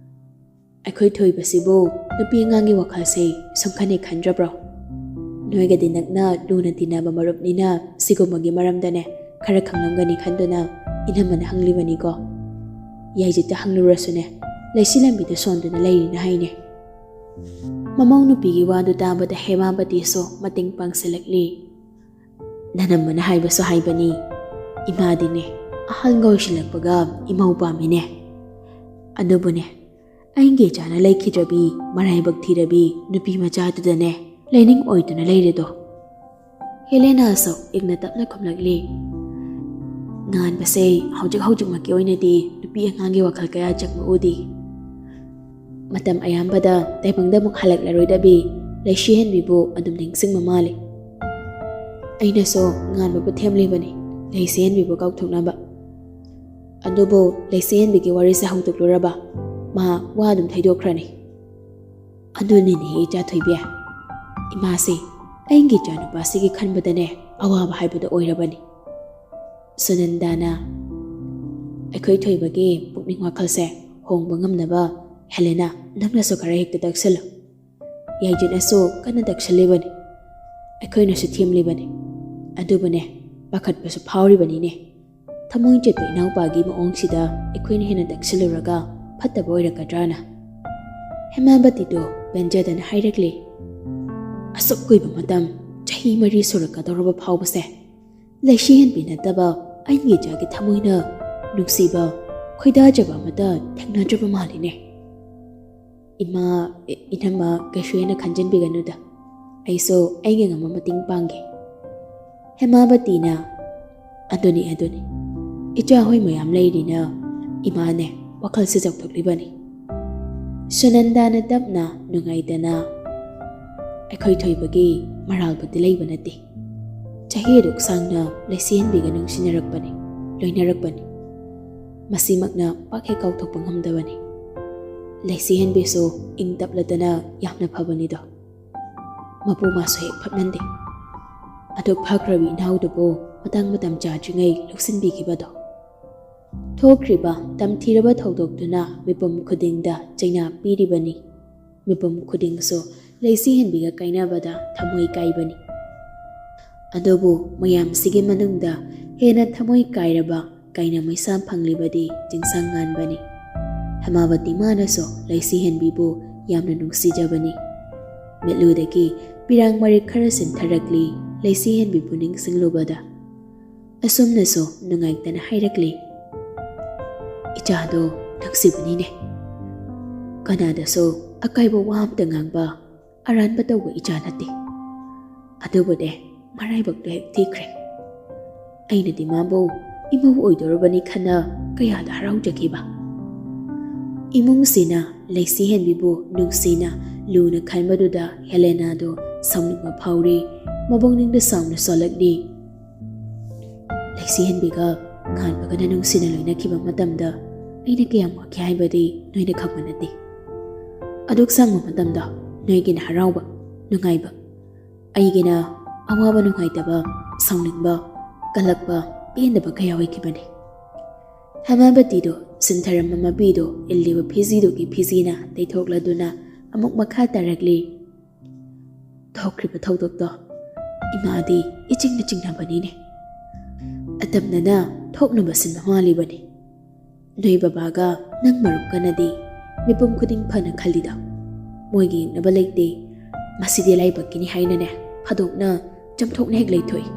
"ꯑꯩꯈꯣꯏ ꯊꯣꯏꯕꯁꯤꯕꯨ ꯅꯨꯄꯤ ꯑꯉꯥꯡꯒꯤ ꯋꯥꯈꯜꯁꯦ ꯁꯨꯝ ꯈꯟꯅꯦ ꯈꯟꯗ꯭ꯔꯕ꯭ꯔꯣ? ꯅꯣꯏꯒꯗꯤ ꯅꯛꯅ ꯂꯨꯅ ꯇꯤꯟꯅꯕ ꯃꯔꯨꯞꯅꯤꯅ ꯁꯤꯒꯨꯝꯕꯒꯤ ꯃꯔꯝꯗꯅꯦ ꯈꯔ ꯈꯪꯂꯝꯒꯅꯤ ꯈꯟꯗꯨꯅ ꯏꯅꯝꯃꯅ ꯍꯪꯂꯤꯕꯅꯤꯀꯣ꯫ ꯌꯥꯏꯖꯤꯠꯇ ꯍꯪꯂꯨꯔꯁꯨꯅꯦ, ꯂꯩꯁꯤ ꯂꯝꯕꯤꯗ ꯁꯣꯟꯗꯨꯅ ꯂꯩꯔꯤꯅ ꯍꯥꯏꯅꯦ꯫" ꯃꯃꯧ ꯅꯨꯄꯤꯒꯤ ꯋꯥꯗꯨ ꯇꯥꯕꯗ ꯍꯦꯃꯥꯕꯇꯤꯁꯨ ꯃꯇꯦꯡ ꯄꯥꯡꯁꯤꯜꯂꯛꯂꯤ꯫ "ꯅꯅꯝꯃꯅ ꯍꯥꯏꯕꯁꯨ ꯍꯥꯏꯕꯅꯤ꯫ ꯏꯃꯥꯗꯤꯅꯦ, ꯑꯍꯜꯒ ꯑꯣꯏꯁꯤꯜꯂꯛꯄꯒ ꯏꯃꯧ ꯄꯥꯝꯃꯤꯅꯦ꯫ ꯑꯗꯨꯕꯨꯅꯦ, ꯑꯩꯒꯤ ꯏꯆꯥꯅ ꯂꯩꯈꯤꯗ꯭ꯔꯕꯤ, ꯃꯔꯥꯏꯕꯛ ꯊꯤꯔꯕꯤ ꯅꯨꯄꯤ ꯃꯆꯥꯗꯨꯗꯅꯦ ꯂꯩꯅꯤꯡ ꯑꯣꯏꯗꯨꯅ ꯂꯩꯔꯦꯗꯣ꯫" ꯍꯦꯂꯦꯅꯥꯁꯨ ꯏꯪꯅ ꯇꯞꯅ ꯈꯨꯝꯂꯛꯂꯤ꯫ "ꯉꯥꯟꯕꯁꯦ ꯍꯧꯖꯤꯛ ꯍꯧꯖꯤꯛꯃꯛꯀꯤ ꯑꯣꯏꯅꯗꯤ ꯅꯨꯄꯤ ꯑꯉꯥꯡꯒꯤ ꯋꯥꯈꯜ ꯀꯌꯥ ꯆꯪꯕ ꯎꯗꯦ꯫ ꯃꯇꯝ ꯑꯌꯥꯝꯕꯗ ꯇꯥꯏꯕꯪꯗ ꯑꯃꯨꯛ ꯍꯜꯂꯛꯂꯔꯣꯏꯗꯕꯤ ꯂꯩꯁꯤꯍꯟꯕꯤꯕꯨ ꯑꯗꯨꯝ ꯅꯤꯡꯁꯤꯡꯕ ꯃꯥꯜꯂꯤ꯫ ꯑꯩꯅꯁꯨ ꯉꯥꯟꯕꯕꯨ ꯊꯦꯝꯂꯤꯕꯅꯤ, ꯂꯩꯁꯤꯍꯟꯕꯤꯕꯨ ꯀꯥꯎꯊꯣꯛꯅꯕ꯫ ꯑꯗꯨꯕꯨ ꯂꯩꯁꯤꯍꯟꯕꯤꯒꯤ ꯋꯥꯔꯤꯁꯦ ꯍꯧꯗꯣꯛꯂꯨꯔꯕ, ꯃꯥ ꯋꯥ ꯑꯗꯨꯝ ꯊꯩꯗꯣꯛꯈ꯭ꯔꯅꯤ꯫" "ꯑꯗꯨꯅꯤꯅꯦ ꯏꯆꯥ ꯊꯣꯏꯕꯤ, ꯏꯃꯥꯁꯦ ꯑꯩꯒꯤ ꯏꯆꯥꯅꯨꯄꯥꯁꯤꯒꯤ ꯈꯟꯕꯗꯅꯦ ꯑꯋꯥꯕ ꯍꯥꯏꯕꯗꯣ ꯑꯣꯏꯔꯕꯅꯤ꯫" ꯁꯨꯅꯟꯗꯥꯅ, "ꯑꯩꯈꯣꯏ ꯊꯣꯏꯕꯒꯤ ꯄꯨꯛꯅꯤꯡ ꯋꯥꯈꯜꯁꯦ ꯍꯣꯡꯕ ꯉꯝꯅꯕ ꯍꯦꯂꯦꯅꯥ, ꯅꯪꯅꯁꯨ ꯈꯔ ꯍꯦꯛꯇ ꯇꯛꯁꯤꯜꯂꯨ꯫ ꯌꯥꯏꯖꯤꯠꯅꯁꯨ ꯀꯟꯅ ꯇꯛꯁꯤꯜꯂꯤꯕꯅꯤ, ꯑꯩꯈꯣꯏꯅꯁꯨ ꯊꯦꯝꯂꯤꯕꯅꯤ, ꯑꯗꯨꯕꯨꯅꯦ, ꯄꯥꯈꯠꯄꯁꯨ ꯐꯥꯎꯔꯤꯕꯅꯤꯅꯦ꯫ ꯊꯃꯣꯏ ꯆꯦꯠꯄ ꯏꯅꯥꯎꯄꯥꯒꯤ ꯃꯑꯣꯡꯁꯤꯗ ꯑꯩꯈꯣꯏꯅ ꯍꯦꯟꯅ ꯇꯛꯁꯤꯜꯂꯨꯔꯒ ꯐꯠꯇꯕ ꯑꯣꯏꯔꯛꯀꯗ꯭ꯔꯥꯅ꯫" ꯍꯦꯃꯥꯕꯇꯤꯗꯨ ꯄꯦꯟꯖꯗꯅ ꯍꯥꯏꯔꯛꯂꯤ, "ꯑꯁꯨꯛ ꯀꯨꯏꯕ ꯃꯇꯝ, ꯆꯍꯤ ꯃꯔꯤ ꯁꯨꯔꯛꯀꯗꯧꯔꯕ ꯐꯥꯎꯕꯁꯦ, ꯂꯩꯁꯤꯍꯟꯕꯤ ꯅꯠꯇꯕ ꯑꯩꯒꯤ ꯏꯆꯥꯒꯤ ꯊꯃꯣꯏꯅ ꯅꯨꯡꯁꯤꯕ, ꯈꯣꯏꯗꯥꯖꯕ ꯑꯃꯠꯇ ꯊꯦꯡꯅꯗ꯭ꯔꯕ ꯃꯥꯜꯂꯤꯅꯦ꯫" "ꯏꯃꯥ, ꯏ-, ꯏꯅꯝꯃ ꯀꯩꯁꯨ ꯍꯦꯟꯅ ꯈꯟꯖꯤꯟꯕꯤꯒꯅꯨꯗ꯫ ꯑꯩꯁꯨ ꯑꯩꯒꯤ ꯉꯝꯕ ꯃꯇꯦꯡ ꯄꯥꯡꯒꯦ꯫" ꯍꯦꯃꯥꯕꯇꯤꯅ, "ꯑꯗꯨꯅꯤ, ꯑꯗꯨꯅꯤ꯫ ꯏꯆꯥ ꯍꯣꯏ ꯃꯌꯥꯝ ꯂꯩꯔꯤꯅ ꯏꯃꯥꯅꯦ ꯋꯥꯈꯜꯁꯦ ꯆꯥꯎꯊꯣꯛꯂꯤꯕꯅꯤ꯫" ꯁꯨꯅꯟꯗꯥꯅ ꯇꯞꯅ, ꯅꯨꯡꯉꯥꯏꯇꯅ, "ꯑꯩꯈꯣꯏ ꯊꯣꯏꯕꯒꯤ ꯃꯔꯥꯜꯕꯨꯗꯤ ꯂꯩꯕ ꯅꯠꯇꯦ꯫ ꯆꯍꯤ ꯑꯗꯨꯛ ꯁꯥꯡꯅ ꯂꯩꯁꯤꯍꯟꯕꯤꯒ ꯅꯨꯡꯁꯤꯅꯔꯛꯄꯅꯤ, ꯂꯣꯏꯅꯔꯛꯄꯅꯤ꯫ ꯃꯁꯤꯃꯛꯅ ꯄꯥꯛ ꯍꯦꯛ ꯀꯥꯎꯊꯣꯛꯄ ꯉꯝꯗꯕꯅꯤ꯫ ꯂꯩꯁꯤꯍꯟꯕꯤꯁꯨ ꯏꯪ ꯇꯞꯂꯗꯅ ꯌꯥꯝꯅ ꯐꯕꯅꯤꯗꯣ꯫ ꯃꯄꯨ ꯃꯥꯁꯨ ꯍꯦꯛ ꯐꯠꯃꯟꯗꯦ꯫ ꯑꯗꯨꯛ ꯐꯈ꯭ꯔꯕꯤ ꯏꯅꯥꯎꯗꯨꯕꯨ ꯃꯇꯥꯡ ꯃꯇꯝ ꯆꯥꯗ꯭ꯔꯤꯉꯩ ꯂꯧꯁꯤꯟꯕꯤꯈꯤꯕꯗꯣ꯫ ꯊꯣꯛꯈ꯭ꯔꯤꯕ ꯇꯝꯊꯤꯔꯕ ꯊꯧꯗꯣꯛꯇꯨꯅ ꯃꯤꯄꯨꯝ ꯈꯨꯗꯤꯡꯗ ꯆꯩꯅꯥ ꯄꯤꯔꯤꯕꯅꯤ꯫ ꯃꯤꯄꯨꯝ ꯈꯨꯗꯤꯡꯁꯨ ꯂꯩꯁꯤꯍꯟꯕꯤꯒ ꯀꯥꯏꯅꯕꯗ ꯊꯃꯣꯏ ꯀꯥꯏꯕꯅꯤ꯫ ꯑꯗꯨꯕꯨ ꯃꯌꯥꯝꯁꯤꯒꯤ ꯃꯅꯨꯡꯗ ꯍꯦꯟꯅ ꯊꯃꯣꯏ ꯀꯥꯏꯔꯕ ꯀꯥꯏꯅ ꯃꯩꯁꯥ ꯐꯪꯂꯤꯕꯗꯤ ꯆꯤꯡꯁꯥꯡ ꯉꯥꯟꯕꯅꯤ꯫ ꯍꯦꯃꯥꯕꯇꯤ ꯃꯥꯅꯁꯨ ꯂꯩꯁꯤꯍꯟꯕꯤꯕꯨ ꯌꯥꯝꯅ ꯅꯨꯡꯁꯤꯖꯕꯅꯤ꯫ ꯃꯤꯠꯂꯨꯗꯒꯤ ꯄꯤꯔꯥꯡ ꯃꯔꯤꯛ ꯈꯔ ꯆꯤꯟꯊꯔꯛꯂꯤ ꯂꯩꯁꯤꯍꯟꯕꯤꯕꯨ ꯅꯤꯡꯁꯤꯡꯂꯨꯕꯗ꯫ ꯑꯁꯨꯝꯅꯁꯨ ꯅꯨꯡꯉꯥꯏꯇꯅ ꯍꯥꯏꯔꯛꯂꯤ, "ꯏꯆꯥꯗꯣ ꯅꯨꯡꯁꯤꯕꯅꯤꯅꯦ꯫ ꯀꯅꯥꯗꯁꯨ ꯑꯀꯥꯏꯕ ꯋꯥ ꯑꯝꯇ ꯉꯥꯡꯕ, ꯑꯔꯥꯟꯕ ꯇꯧꯕ ꯏꯆꯥ ꯅꯠꯇꯦ꯫ ꯑꯗꯨꯕꯨꯅꯦ, ꯃꯔꯥꯏꯕꯛꯇꯣ ꯍꯦꯛ ꯊꯤꯈ꯭ꯔꯦ꯫ ꯑꯩꯅꯗꯤ ꯃꯥꯕꯨ ꯏꯃꯧ ꯑꯣꯏꯗꯧꯔꯕꯅꯤ ꯈꯟꯅ ꯀꯌꯥꯗ ꯍꯔꯥꯎꯖꯈꯤꯕ꯫" ꯏꯃꯨꯡꯁꯤꯅ ꯂꯩꯁꯤꯍꯟꯕꯤꯕꯨ ꯅꯨꯡꯁꯤꯅ ꯂꯨꯅ ꯈꯟꯕꯗꯨꯗ ꯍꯦꯂꯦꯅꯥꯗꯣ ꯁꯥꯎꯅꯤꯡꯕ ꯐꯥꯎꯔꯤ꯫ ꯃꯕꯨꯛꯅꯤꯡꯗ ꯆꯥꯎꯅ ꯁꯣꯜꯂꯛꯂꯤ꯫ "ꯂꯩꯁꯤꯍꯟꯕꯤꯒ ꯉꯥꯟꯕꯒꯅ ꯅꯨꯡꯁꯤꯅ ꯂꯣꯏꯅꯈꯤꯕ ꯃꯇꯝꯗ ꯑꯩꯅ ꯀꯌꯥꯝ ꯋꯥꯈꯤ ꯍꯥꯏꯕꯗꯤ ꯅꯣꯏꯅ ꯈꯪꯕ ꯅꯠꯇꯦ꯫ ꯑꯗꯨꯛ ꯁꯥꯡꯕ ꯃꯇꯝꯗ ꯅꯣꯏꯒꯤꯅ ꯍꯔꯥꯎꯕ, ꯅꯨꯡꯉꯥꯏꯕ, ꯑꯩꯒꯤꯅ ꯑꯋꯥꯕ, ꯅꯨꯡꯉꯥꯏꯇꯕ, ꯁꯥꯎꯅꯤꯡꯕ, ꯀꯜꯂꯛꯄ, ꯄꯦꯟꯗꯕ ꯀꯌꯥ ꯑꯣꯏꯈꯤꯕꯅꯤ꯫" ꯍꯦꯃꯥꯕꯇꯤꯗꯣ ꯁꯤꯟꯊꯔꯝꯕ ꯃꯄꯤꯗꯣ ꯏꯜꯂꯤꯕ ꯐꯤꯖꯤꯗꯨꯒꯤ ꯐꯤꯖꯤꯅ ꯇꯩꯊꯣꯛꯂꯗꯨꯅ ꯑꯃꯨꯛ ꯃꯈꯥ ꯇꯥꯔꯛꯂꯤ꯫ "ꯊꯣꯛꯈ꯭ꯔꯤꯕ ꯊꯧꯗꯣꯛꯇꯣ ꯏꯃꯥꯗꯤ ꯏꯆꯤꯡꯅ ꯆꯤꯡꯅꯕꯅꯤꯅꯦ꯫ ꯑꯇꯝꯅꯅ ꯊꯣꯛꯅꯕ ꯁꯤꯟꯕ ꯃꯥꯜꯂꯤꯕꯅꯤ꯫ ꯅꯣꯏ ꯕꯕꯥꯒ ꯅꯪ ꯃꯔꯨꯞꯀꯅꯗꯤ ꯃꯤꯄꯨꯝ ꯈꯨꯗꯤꯡ ꯐꯅ ꯈꯜꯂꯤꯗꯣ꯫ ꯃꯣꯏꯒꯤ ꯌꯦꯡꯅꯕ ꯂꯩꯇꯦ꯫ ꯃꯁꯤꯗꯤ ꯂꯥꯏꯕꯛꯀꯤꯅꯤ ꯍꯥꯏꯅꯅꯦ ꯐꯥꯗꯣꯛꯅ ꯆꯝꯊꯣꯛꯅ ꯍꯦꯛ ꯂꯩꯊꯣꯛꯏ꯫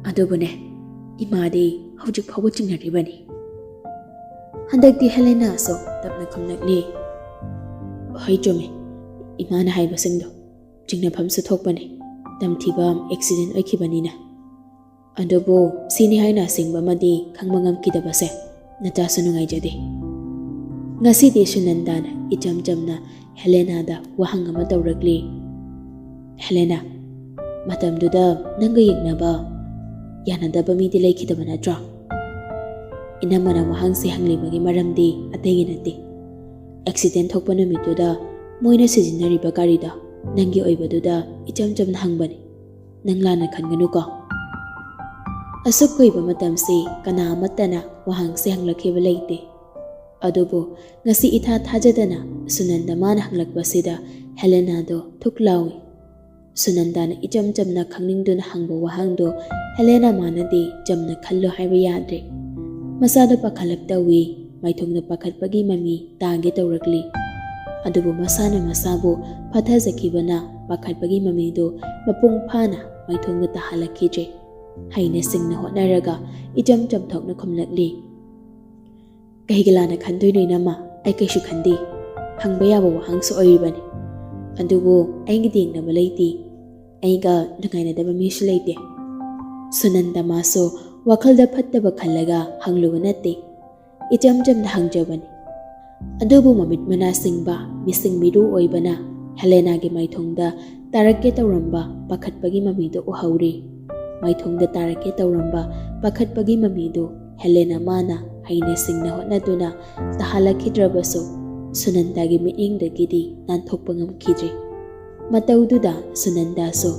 ꯑꯗꯨꯕꯨꯅꯦ, ꯏꯃꯥꯗꯤ ꯍꯧꯖꯤꯛ ꯐꯥꯎꯕ ꯆꯤꯡꯅꯔꯤꯕꯅꯤ꯫" ꯍꯟꯗꯛꯇꯤ ꯍꯦꯂꯦꯅꯥꯁꯨ ꯇꯞꯅ ꯈꯨꯝꯂꯛꯂꯤ꯫ "ꯍꯣꯏ, ꯆꯨꯝꯃꯤ꯫ ꯏꯃꯥꯅ ꯍꯥꯏꯕꯁꯤꯡꯗꯣ ꯆꯤꯡꯅꯐꯝꯁꯨ ꯊꯣꯛꯄꯅꯤ꯫ ꯇꯝꯊꯤꯕ ꯑꯦꯛꯁꯤꯗꯦꯟ ꯑꯣꯏꯈꯤꯕꯅꯤꯅ꯫ ꯑꯗꯨꯕꯨ ꯁꯤꯅꯤ ꯍꯥꯏꯅ ꯑꯁꯦꯡꯕ ꯑꯃꯗꯤ ꯈꯪꯕ ꯉꯝꯈꯤꯗꯕꯁꯦ ꯅꯆꯥꯁꯨ ꯅꯨꯡꯉꯥꯏꯖꯗꯦ꯫" ꯉꯁꯤꯗꯤ ꯁꯨꯅꯟꯗꯥꯅ ꯏꯆꯝ ꯆꯝꯅ ꯍꯦꯂꯦꯅꯥꯗ ꯋꯥꯍꯪ ꯑꯃ ꯇꯧꯔꯛꯂꯤ꯫ "ꯍꯦꯂꯦꯅꯥ, ꯃꯇꯝꯗꯨꯗ ꯅꯪꯒ ꯌꯦꯡꯅꯕ ꯌꯥꯅꯗꯕ ꯃꯤꯗꯤ ꯂꯩꯈꯤꯗꯕ ꯅꯠꯇ꯭ꯔꯣ? ꯏꯅꯝꯃꯅ ꯋꯥꯍꯪꯁꯦ ꯍꯪꯂꯤꯕꯒꯤ ꯃꯔꯝꯗꯤ ꯑꯇꯩꯒꯤ ꯅꯠꯇꯦ꯫ ꯑꯦꯛꯁꯤꯗꯦꯟ ꯊꯣꯛꯄ ꯅꯨꯃꯤꯠꯇꯨꯗ ꯃꯣꯏꯅ ꯁꯤꯖꯤꯟꯅꯔꯤꯕ ꯒꯥꯔꯤꯗꯣ ꯅꯪꯒꯤ ꯑꯣꯏꯕꯗꯨꯗ ꯏꯆꯝ ꯆꯝꯅ ꯍꯪꯕꯅꯤ꯫ ꯅꯪ ꯂꯥꯟꯅ ꯈꯟꯒꯅꯨꯀꯣ꯫ ꯑꯁꯨꯛ ꯀꯨꯏꯕ ꯃꯇꯝꯁꯤ ꯀꯅꯥ ꯑꯃꯠꯇꯅ ꯋꯥꯍꯪꯁꯦ ꯍꯪꯂꯛꯈꯤꯕ ꯂꯩꯇꯦ꯫ ꯑꯗꯨꯕꯨ ꯉꯁꯤ ꯏꯊꯥ ꯊꯥꯖꯗꯅ ꯁꯨꯅꯟꯗ ꯃꯥꯅ ꯍꯪꯂꯛꯄꯁꯤꯗ ꯍꯦꯂꯦꯅꯥꯗꯣ ꯊꯨꯛ ꯂꯥꯎꯏ꯫ ꯁꯨꯅꯟꯗꯥꯅ ꯏꯆꯝ ꯆꯝꯅ ꯈꯪꯅꯤꯡꯗꯨꯅ ꯍꯪꯕ ꯋꯥꯍꯪꯗꯣ ꯍꯦꯂꯦꯅꯥ ꯃꯥꯅꯗꯤ ꯆꯝꯅ ꯈꯜꯂꯣ ꯍꯥꯏꯕ ꯌꯥꯗ꯭ꯔꯦ꯫ ꯃꯁꯥꯗꯣ ꯄꯥꯈꯠꯂꯞ ꯇꯧꯏ, ꯃꯥꯏꯊꯣꯡꯗ ꯄꯥꯈꯠꯄꯒꯤ ꯃꯃꯤ ꯇꯥꯒꯦ ꯇꯧꯔꯛꯂꯤ꯫ ꯑꯗꯨꯕꯨ ꯃꯁꯥꯅ ꯃꯁꯥꯕꯨ ꯐꯥꯊꯖꯈꯤꯕꯅ ꯄꯥꯈꯠꯄꯒꯤ ꯃꯃꯤꯗꯣ ꯃꯄꯨꯡ ꯐꯥꯅ ꯃꯥꯏꯊꯣꯡꯗ ꯇꯥꯍꯜꯂꯛꯈꯤꯗ꯭ꯔꯦ꯫ ꯍꯩꯅ ꯁꯤꯡꯅ ꯍꯣꯠꯅꯔꯒ ꯏꯆꯝ ꯆꯝꯊꯣꯛꯅ ꯈꯨꯝꯂꯛꯂꯤ꯫ "ꯀꯩꯒꯤ ꯂꯥꯟꯅ ꯈꯟꯗꯣꯏꯅꯣ ꯏꯅꯝꯃ? ꯑꯩ ꯀꯩꯁꯨ ꯈꯟꯗꯦ꯫ ꯍꯪꯕ ꯌꯥꯕ ꯋꯥꯍꯪꯁꯨ ꯑꯣꯏꯔꯤꯕꯅꯤ꯫ ꯑꯗꯨꯕꯨ ꯑꯩꯒꯤꯗꯤ ꯌꯦꯡꯅꯕ ꯂꯩꯇꯦ꯫ ꯑꯩꯒ ꯅꯨꯡꯉꯥꯏꯅꯗꯕ ꯃꯤꯁꯨ ꯂꯩꯇꯦ꯫" ꯁꯨꯅꯟꯗ ꯃꯥꯁꯨ ꯋꯥꯈꯜꯗ ꯐꯠꯇꯕ ꯈꯜꯂꯒ ꯍꯪꯂꯨꯕ ꯅꯠꯇꯦ꯫ ꯏꯆꯝ ꯆꯝꯅ ꯍꯪꯖꯕꯅꯤ꯫ ꯑꯗꯨꯕꯨ ꯃꯃꯤꯠ ꯃꯅꯥ ꯁꯤꯡꯕ, ꯃꯤꯁꯤꯡ ꯃꯤꯔꯨ ꯑꯣꯏꯕꯅ ꯍꯦꯂꯦꯅꯥꯒꯤ ꯃꯥꯏꯊꯣꯡꯗ ꯇꯥꯔꯛꯀꯦ ꯇꯧꯔꯝꯕ ꯄꯥꯈꯠꯄꯒꯤ ꯃꯃꯤꯗꯨ ꯎꯍꯧꯔꯤ꯫ ꯃꯥꯏꯊꯣꯡꯗ ꯇꯥꯔꯛꯀꯦ ꯇꯧꯔꯝꯕ ꯄꯥꯈꯠꯄꯒꯤ ꯃꯃꯤꯗꯨ ꯍꯦꯂꯦꯅꯥ ꯃꯥꯅ ꯍꯩꯅ ꯁꯤꯡꯅ ꯍꯣꯠꯅꯗꯨꯅ ꯇꯥꯍꯜꯂꯛꯈꯤꯗ꯭ꯔꯕꯁꯨ, ꯁꯨꯅꯟꯗꯥꯒꯤ ꯃꯤꯠꯌꯦꯡꯗꯒꯤꯗꯤ ꯅꯥꯟꯊꯣꯛꯄ ꯉꯝꯈꯤꯗ꯭ꯔꯤ꯫ ꯃꯇꯧꯗꯨꯗ ꯁꯨꯅꯟꯗꯥꯁꯨ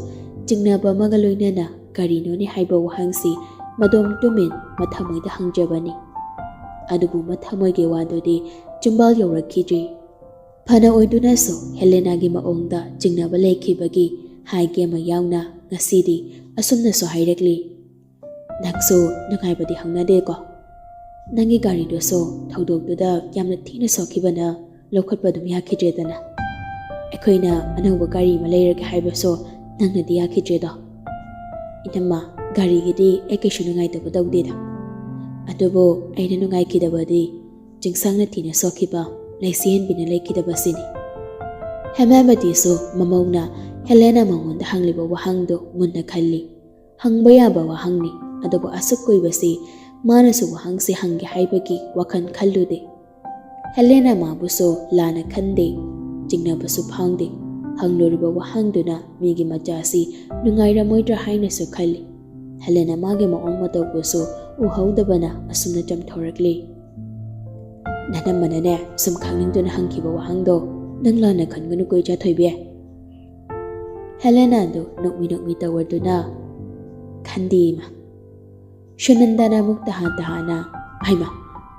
ꯆꯤꯡꯅꯕ ꯑꯃꯒ ꯂꯣꯏꯅꯅ ꯀꯔꯤꯅꯣꯅꯦ ꯍꯥꯏꯕ ꯋꯥꯍꯪꯁꯤ ꯃꯗꯣꯝ ꯇꯨꯃꯤꯟ ꯃꯊꯃꯣꯏꯗ ꯍꯪꯖꯕꯅꯤ꯫ ꯑꯗꯨꯕꯨ ꯃꯊꯃꯣꯏꯒꯤ ꯋꯥꯗꯨꯗꯤ ꯆꯤꯝꯕꯥꯜ ꯌꯧꯔꯛꯈꯤꯗ꯭ꯔꯤ꯫ ꯐꯅ ꯑꯣꯏꯗꯨꯅꯁꯨ ꯍꯦꯂꯦꯅꯥꯒꯤ ꯃꯑꯣꯡꯗ ꯆꯤꯡꯅꯕ ꯂꯩꯈꯤꯕꯒꯤ ꯍꯥꯏꯒꯦ ꯑꯃ ꯌꯥꯎꯅ ꯉꯁꯤꯗꯤ ꯑꯁꯨꯝꯅꯁꯨ ꯍꯥꯏꯔꯛꯂꯤ, "ꯅꯪꯁꯨ ꯅꯨꯡꯉꯥꯏꯕꯗꯤ ꯍꯧꯅꯗꯦꯀꯣ꯫ ꯅꯪꯒꯤ ꯒꯥꯔꯤꯗꯨꯁꯨ ꯊꯧꯗꯣꯛꯇꯨꯗ ꯌꯥꯝꯅ ꯊꯤꯅ ꯁꯣꯛꯈꯤꯕꯅ ꯂꯧꯈꯠꯄ ꯑꯗꯨꯝ ꯌꯥꯈꯤꯗ꯭ꯔꯦꯗꯅ꯫ ꯑꯩꯈꯣꯏꯅ ꯑꯅꯧꯕ ꯒꯥꯔꯤ ꯑꯃ ꯂꯩꯔꯒꯦ ꯍꯥꯏꯕꯁꯨ ꯅꯪꯅꯗꯤ ꯌꯥꯈꯤꯗ꯭ꯔꯦꯗꯣ꯫" "ꯏꯅꯝꯃ, ꯒꯥꯔꯤꯒꯤꯗꯤ ꯑꯩ ꯀꯩꯁꯨ ꯅꯨꯡꯉꯥꯏꯇꯕ ꯇꯧꯗꯦꯗ꯫ ꯑꯗꯨꯕꯨ ꯑꯩꯅ ꯅꯨꯡꯉꯥꯏꯈꯤꯗꯕꯗꯤ ꯆꯤꯡꯁꯥꯡꯅ ꯊꯤꯅ ꯁꯣꯛꯈꯤꯕ ꯂꯩꯁꯤꯍꯟꯕꯤꯅ ꯂꯩꯈꯤꯗꯕꯁꯤꯅꯤ꯫" ꯍꯦꯃꯥꯕꯇꯤꯁꯨ ꯃꯃꯧꯅ ꯍꯦꯂꯦꯅꯥ ꯃꯉꯣꯟꯗ ꯍꯪꯂꯤꯕ ꯋꯥꯍꯪꯗꯨ ꯃꯨꯟꯅ ꯈꯜꯂꯤ꯫ ꯍꯪꯕ ꯌꯥꯕ ꯋꯥꯍꯪꯅꯤ, ꯑꯗꯨꯕꯨ ꯑꯁꯨꯛ ꯀꯨꯏꯕꯁꯤ ꯃꯥꯅꯁꯨ ꯋꯥꯍꯪꯁꯤ ꯍꯪꯒꯦ ꯍꯥꯏꯕꯒꯤ ꯋꯥꯈꯜ ꯈꯜꯂꯨꯗꯦ꯫ ꯍꯦꯂꯦꯅꯥ ꯃꯥꯕꯨꯁꯨ ꯂꯥꯟꯅ ꯈꯟꯗꯦ, ꯆꯤꯡꯅꯕꯁꯨ ꯐꯥꯎꯗꯦ꯫ ꯍꯪꯂꯨꯔꯤꯕ ꯋꯥꯍꯪꯗꯨꯅ ꯃꯤꯒꯤ ꯃꯆꯥꯁꯤ ꯅꯨꯡꯉꯥꯏꯔꯝꯃꯣꯏꯗ꯭ꯔꯥ ꯍꯥꯏꯅꯁꯨ ꯈꯜꯂꯤ꯫ ꯍꯦꯂꯦꯅꯥ ꯃꯥꯒꯤ ꯃꯑꯣꯡ ꯃꯇꯧꯕꯨꯁꯨ ꯎꯍꯧꯗꯕꯅ ꯑꯁꯨꯝꯅ ꯆꯝꯊꯣꯔꯛꯂꯤ꯫ "ꯅꯅꯝꯃꯅꯅꯦ ꯁꯨꯝ ꯈꯪꯅꯤꯡꯗꯨꯅ ꯍꯪꯈꯤꯕ ꯋꯥꯍꯪꯗꯣ ꯅꯪ ꯂꯥꯟꯅ ꯈꯟꯒꯅꯨꯀꯣ, ꯏꯆꯥ ꯊꯣꯏꯕꯤ꯫" ꯍꯦꯂꯦꯅꯥꯗꯨ ꯅꯣꯛꯃꯤ ꯅꯣꯛꯃꯤ ꯇꯧꯔꯗꯨꯅ, "ꯈꯟꯗꯦ, ꯏꯃꯥ꯫" ꯁꯨꯅꯟꯗꯥꯅ ꯑꯃꯨꯛ ꯇꯍꯥ ꯇꯍꯥꯅ, "ꯍꯩꯃꯥ,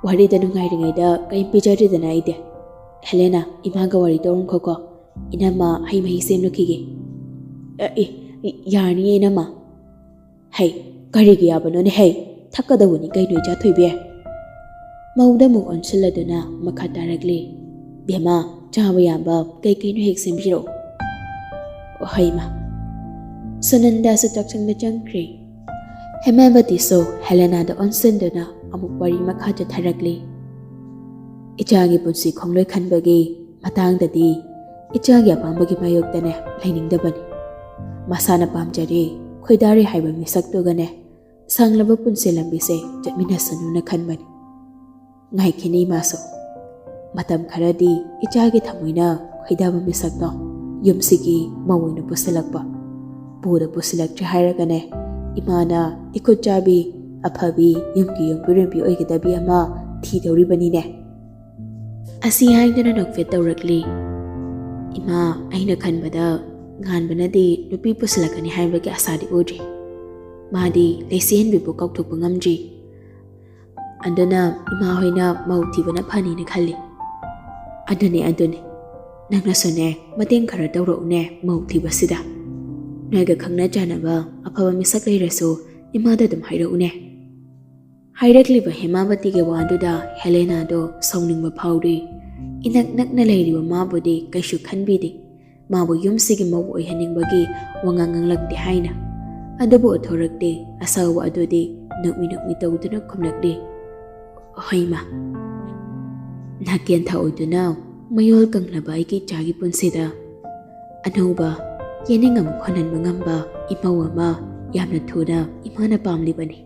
ꯋꯥꯔꯤꯗ ꯅꯨꯡꯉꯥꯏꯔꯤꯉꯩꯗ ꯀꯔꯤꯝ ꯄꯤꯖꯗ꯭ꯔꯤꯗꯅ ꯑꯩꯗꯤ꯫ ꯍꯦꯂꯦꯅꯥ, ꯏꯃꯥꯒ ꯋꯥꯔꯤ ꯇꯧꯔꯝꯈꯣꯀꯣ꯫ ꯏꯅꯝꯃ ꯍꯩ ꯃꯍꯤ ꯁꯦꯝꯂꯨꯈꯤꯒꯦ꯫" "ꯑꯦ, ꯑꯦ, ꯌꯥꯔꯅꯤꯌꯦ ꯏꯅꯝꯃ꯫" "ꯍꯩ, ꯀꯔꯤꯒꯤ ꯌꯥꯕꯅꯣꯅꯦ ꯍꯩ? ꯊꯛꯀꯗꯧꯕꯅꯤ ꯀꯩꯅꯣ, ꯏꯆꯥ ꯊꯣꯏꯕꯤ꯫" ꯃꯧꯗ ꯑꯃꯨꯛ ꯑꯣꯟꯁꯤꯜꯂꯗꯨꯅ ꯃꯈꯥ ꯇꯥꯔꯛꯂꯤ, "ꯕꯦꯝꯃ, ꯆꯥꯕ ꯌꯥꯕ ꯀꯩ ꯀꯩꯅꯣ ꯍꯦꯛ ꯁꯦꯝꯕꯤꯔꯛꯑꯣ꯫" "ꯑꯣ, ꯍꯩꯃꯥ꯫" ꯁꯨꯅꯟꯗꯥꯁꯨ ꯆꯥꯛꯁꯪꯗ ꯆꯪꯈ꯭ꯔꯦ꯫ ꯍꯦꯃꯥꯕꯇꯤꯁꯨ ꯍꯦꯂꯦꯅꯥꯗ ꯑꯣꯟꯁꯤꯟꯗꯨꯅ ꯑꯃꯨꯛ ꯋꯥꯔꯤ ꯃꯈꯥ ꯆꯠꯊꯔꯛꯂꯤ꯫ "ꯏꯆꯥꯒꯤ ꯄꯨꯟꯁꯤ ꯈꯣꯡꯂꯣꯏ ꯈꯟꯕꯒꯤ ꯃꯇꯥꯡꯗꯗꯤ ꯏꯆꯥꯒꯤ ꯑꯄꯥꯝꯕꯒꯤ ꯃꯥꯌꯣꯛꯇꯅꯦ ꯂꯩꯅꯤꯡꯗꯕꯅꯤ꯫ ꯃꯁꯥꯅ ꯄꯥꯝꯖꯔꯦ, ꯈꯣꯏꯗꯥꯔꯦ ꯍꯥꯏꯕ ꯃꯤꯁꯛꯇꯨꯒꯅꯦ ꯁꯥꯡꯂꯕ ꯄꯨꯟꯁꯤ ꯂꯝꯕꯤꯁꯦ ꯆꯠꯃꯤꯟꯅꯁꯅꯨꯅ ꯈꯟꯕꯅꯤ꯫ ꯉꯥꯏꯈꯤꯅꯤ ꯏꯃꯥꯁꯨ꯫ ꯃꯇꯝ ꯈꯔꯗꯤ ꯏꯆꯥꯒꯤ ꯊꯃꯣꯏꯅ ꯈꯣꯏꯗꯥꯕ ꯃꯤꯁꯛꯇꯣ ꯌꯨꯝꯁꯤꯒꯤ ꯃꯧ ꯑꯣꯏꯅ ꯄꯨꯁꯤꯜꯂꯛꯄ, ꯄꯨꯗ ꯄꯨꯁꯤꯜꯂꯛꯇ꯭ꯔꯦ ꯍꯥꯏꯔꯒꯅꯦ, ꯏꯃꯥꯅ ꯏꯈꯨꯠ ꯆꯥꯕꯤ, ꯑꯐꯕꯤ, ꯌꯨꯝꯒꯤ ꯌꯨꯝꯕꯨꯔꯦꯝꯕꯤ ꯑꯣꯏꯒꯗꯕꯤ ꯑꯃ ꯊꯤꯗꯧꯔꯤꯕꯅꯤꯅꯦ꯫" ꯑꯁꯤ ꯍꯥꯏꯗꯨꯅ ꯅꯣꯛꯐꯦꯠ ꯇꯧꯔꯛꯂꯤ꯫ "ꯏꯃꯥ, ꯑꯩꯅ ꯈꯟꯕꯗ ꯉꯥꯟꯕꯅꯗꯤ ꯅꯨꯄꯤ ꯄꯨꯁꯤꯜꯂꯛꯀꯅꯤ ꯍꯥꯏꯕꯒꯤ ꯑꯁꯥꯗꯤ ꯎꯗ꯭ꯔꯤ꯫ ꯃꯥꯗꯤ ꯂꯩꯁꯤ ꯍꯦꯟꯕꯤꯕꯨ ꯀꯥꯎꯊꯣꯛꯄ ꯉꯝꯗ꯭ꯔꯤ꯫ ꯑꯗꯨꯅ ꯏꯃꯥ ꯍꯣꯏꯅ ꯃꯧ ꯊꯤꯕꯅ ꯐꯅꯤꯅ ꯈꯜꯂꯤ꯫" "ꯑꯗꯨꯅꯦ, ꯑꯗꯨꯅꯦ꯫ ꯅꯪꯅꯁꯨꯅꯦ ꯃꯇꯦꯡ ꯈꯔ ꯇꯧꯔꯛꯎꯅꯦ ꯃꯧ ꯊꯤꯕꯁꯤꯗ꯫ ꯅꯣꯏꯒ ꯈꯪꯅ ꯆꯥꯟꯅꯕ ꯑꯐꯕ ꯃꯤꯁꯛ ꯂꯩꯔꯁꯨ ꯏꯃꯥꯗ ꯑꯗꯨꯝ ꯍꯥꯏꯔꯛꯎꯅꯦ꯫" ꯍꯥꯏꯔꯛꯂꯤꯕ ꯍꯦꯃꯥꯕꯇꯤꯒꯤ ꯋꯥꯗꯨꯗ ꯍꯦꯂꯦꯅꯥꯗꯣ ꯁꯥꯎꯅꯤꯡꯕ ꯐꯥꯎꯔꯤ꯫ ꯏꯅꯛ ꯅꯛꯅ ꯂꯩꯔꯤꯕ ꯃꯥꯕꯨꯗꯤ ꯀꯩꯁꯨ ꯈꯟꯕꯤꯗꯦ꯫ ꯃꯥꯕꯨ ꯌꯨꯝꯁꯤꯒꯤ ꯃꯧ ꯑꯣꯏꯍꯟꯅꯤꯡꯕꯒꯤ ꯋꯥꯉꯥꯡ ꯉꯥꯡꯂꯛꯇꯦ ꯍꯥꯏꯅ꯫ ꯑꯗꯨꯕꯨ ꯎꯠꯊꯣꯔꯛꯇꯦ꯫ ꯑꯁꯥꯎꯕ ꯑꯗꯨꯗꯤ ꯅꯣꯛꯃꯤ ꯅꯣꯛꯃꯤ ꯇꯧꯗꯨꯅ ꯈꯨꯝꯂꯛꯂꯤ, "ꯍꯣꯏ ꯏꯃꯥ, ꯅꯥꯀꯦꯟ ꯊꯥ ꯑꯣꯏꯗꯨꯅ ꯃꯌꯣꯜ ꯀꯪꯂꯕ ꯑꯩꯒꯤ ꯏꯆꯥꯒꯤ ꯄꯨꯟꯁꯤꯗ ꯑꯅꯧꯕ ꯌꯦꯅꯤꯡ ꯑꯃ ꯍꯣꯟꯍꯟꯕ ꯉꯝꯕ ꯏꯃꯧ ꯑꯃ ꯌꯥꯝꯅ ꯊꯨꯅ ꯏꯃꯥꯅ ꯄꯥꯝꯂꯤꯕꯅꯤ꯫"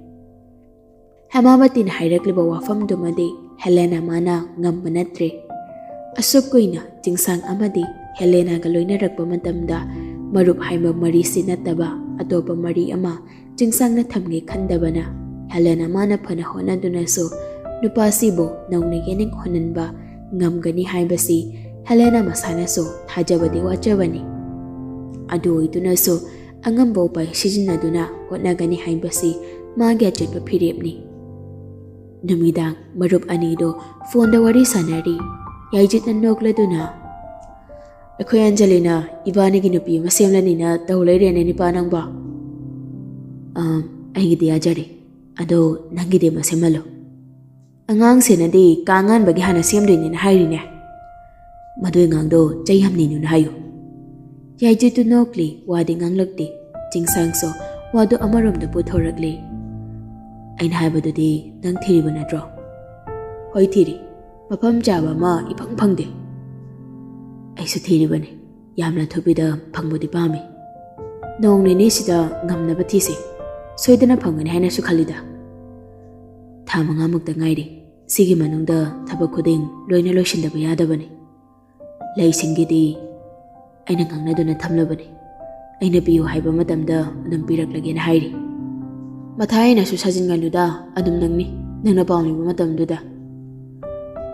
ꯍꯦꯃꯥꯕꯇꯤꯅ ꯍꯥꯏꯔꯛꯂꯤꯕ ꯋꯥꯐꯝꯗꯨꯃꯗꯤ ꯍꯦꯂꯦꯅꯥ ꯃꯥꯅ ꯉꯝꯕ ꯅꯠꯇ꯭ꯔꯦ꯫ ꯑꯁꯨꯛ ꯀꯨꯏꯅ ꯆꯤꯡꯁꯥꯡ ꯑꯃꯗꯤ ꯍꯦꯂꯦꯅꯥꯒ ꯂꯣꯏꯅꯔꯛꯄ ꯃꯇꯝꯗ ꯃꯔꯨꯞ ꯍꯥꯏꯕ ꯃꯔꯤꯁꯤ ꯅꯠꯇꯕ ꯑꯇꯣꯞꯄ ꯃꯔꯤ ꯑꯃ ꯆꯤꯡꯁꯥꯡꯅ ꯊꯝꯒꯦ ꯈꯟꯗꯕꯅ ꯍꯦꯂꯦꯅꯥ ꯃꯥꯅ ꯐꯅ ꯍꯣꯠꯅꯗꯨꯅꯁꯨ ꯅꯨꯄꯥꯁꯤꯕꯨ ꯅꯧꯅ ꯌꯦꯅꯤꯡ ꯍꯨꯟꯍꯟꯕ ꯉꯝꯒꯅꯤ ꯍꯥꯏꯕꯁꯤ ꯍꯦꯂꯦꯅꯥ ꯃꯁꯥꯅꯁꯨ ꯊꯥꯖꯕꯗꯤ ꯋꯥꯠꯆꯕꯅꯤ꯫ ꯑꯗꯨ ꯑꯣꯏꯗꯨꯅꯁꯨ ꯑꯉꯝꯕ ꯎꯄꯥꯏ ꯁꯤꯖꯤꯟꯅꯗꯨꯅ ꯍꯣꯠꯅꯒꯅꯤ ꯍꯥꯏꯕꯁꯤ ꯃꯥꯒꯤ ꯑꯆꯦꯠꯄ ꯐꯤꯔꯦꯞꯅꯤ꯫ ꯅꯨꯃꯤꯗꯥꯡ ꯃꯔꯨꯞ ꯑꯅꯤꯗꯣ ꯐꯣꯟꯗ ꯋꯥꯔꯤ ꯁꯥꯟꯅꯔꯤ꯫ ꯌꯥꯏꯖꯤꯠꯅ ꯅꯣꯛꯂꯗꯨꯅ, "ꯑꯩꯈꯣꯏ ꯑꯟꯖꯂꯤꯅ ꯏꯕꯥꯅꯤꯒꯤ ꯅꯨꯄꯤ ꯑꯃ ꯁꯦꯝꯂꯅꯤꯅ ꯇꯧ ꯂꯩꯔꯦꯅꯦ ꯅꯤꯄꯥ ꯅꯪꯕꯣ?" "ꯑꯥ, ꯑꯩꯒꯤꯗꯤ ꯌꯥꯖꯔꯦ, ꯑꯗꯣ ꯅꯪꯒꯤꯗꯤ ꯑꯃ ꯁꯦꯝꯍꯜꯂꯣ꯫ ꯑꯉꯥꯡꯁꯤꯅꯗꯤ ꯀꯥ ꯉꯥꯟꯕꯒꯤ ꯍꯥꯟꯅ ꯁꯦꯝꯗꯣꯏꯅꯦꯅ ꯍꯥꯏꯔꯤꯅꯦ꯫ ꯃꯗꯨꯏ ꯑꯉꯥꯡꯗꯣ ꯆꯩ ꯌꯥꯝ ꯅꯤꯅꯨꯅ ꯍꯥꯏꯌꯨ꯫" ꯌꯥꯏꯖꯤꯠꯇꯨ ꯅꯣꯛꯂꯤ, ꯋꯥꯗꯤ ꯉꯥꯡꯂꯛꯇꯦ꯫ ꯆꯤꯡꯁꯥꯡꯁꯨ ꯋꯥꯗꯨ ꯑꯃꯔꯣꯝꯗ ꯄꯨꯊꯣꯔꯛꯂꯤ꯫ "ꯑꯩꯅ ꯍꯥꯏꯕꯗꯨꯗꯤ ꯅꯪ ꯊꯤꯔꯤꯕ ꯅꯠꯇ꯭ꯔꯣ?" "ꯍꯣꯏ ꯊꯤꯔꯤ꯫ ꯃꯐꯝ ꯆꯥꯕ ꯑꯃ ꯏꯐꯪ ꯐꯪꯗꯦ꯫" "ꯑꯩꯁꯨ ꯊꯤꯔꯤꯕꯅꯤ꯫ ꯌꯥꯝꯅ ꯊꯨꯕꯤꯗ ꯐꯪꯕꯗꯤ ꯄꯥꯝꯃꯤ꯫ ꯅꯣꯡ ꯅꯤꯅꯤꯁꯤꯗ ꯉꯝꯅꯕ ꯊꯤꯁꯤ꯫ ꯁꯣꯏꯗꯅ ꯐꯪꯒꯅꯤ ꯍꯥꯏꯅꯁꯨ ꯈꯜꯂꯤꯗ꯫ ꯊꯥ ꯃꯉꯥꯃꯨꯛꯇ ꯉꯥꯏꯔꯤ꯫ ꯁꯤꯒꯤ ꯃꯅꯨꯡꯗ ꯊꯕꯛ ꯈꯨꯗꯤꯡ ꯂꯣꯏꯅ ꯂꯣꯏꯁꯤꯟꯗꯕ ꯌꯥꯗꯕꯅꯤ꯫ ꯂꯩꯁꯤꯡꯒꯤꯗꯤ ꯑꯩꯅ ꯉꯥꯡꯅꯗꯨꯅ ꯊꯝꯂꯕꯅꯤ꯫ ꯑꯩꯅ ꯄꯤꯌꯨ ꯍꯥꯏꯕ ꯃꯇꯝꯗ ꯑꯗꯨꯝ ꯄꯤꯔꯛꯂꯒꯦꯅ ꯍꯥꯏꯔꯤ꯫ ꯃꯊꯥ ꯍꯦꯟꯅꯁꯨ ꯁꯥꯖꯤꯟꯒꯅꯨꯗ, ꯑꯗꯨꯝ ꯅꯪꯅꯤ, ꯅꯪꯅ ꯄꯥꯎ ꯅꯤꯕ ꯃꯇꯝꯗꯨꯗ꯫"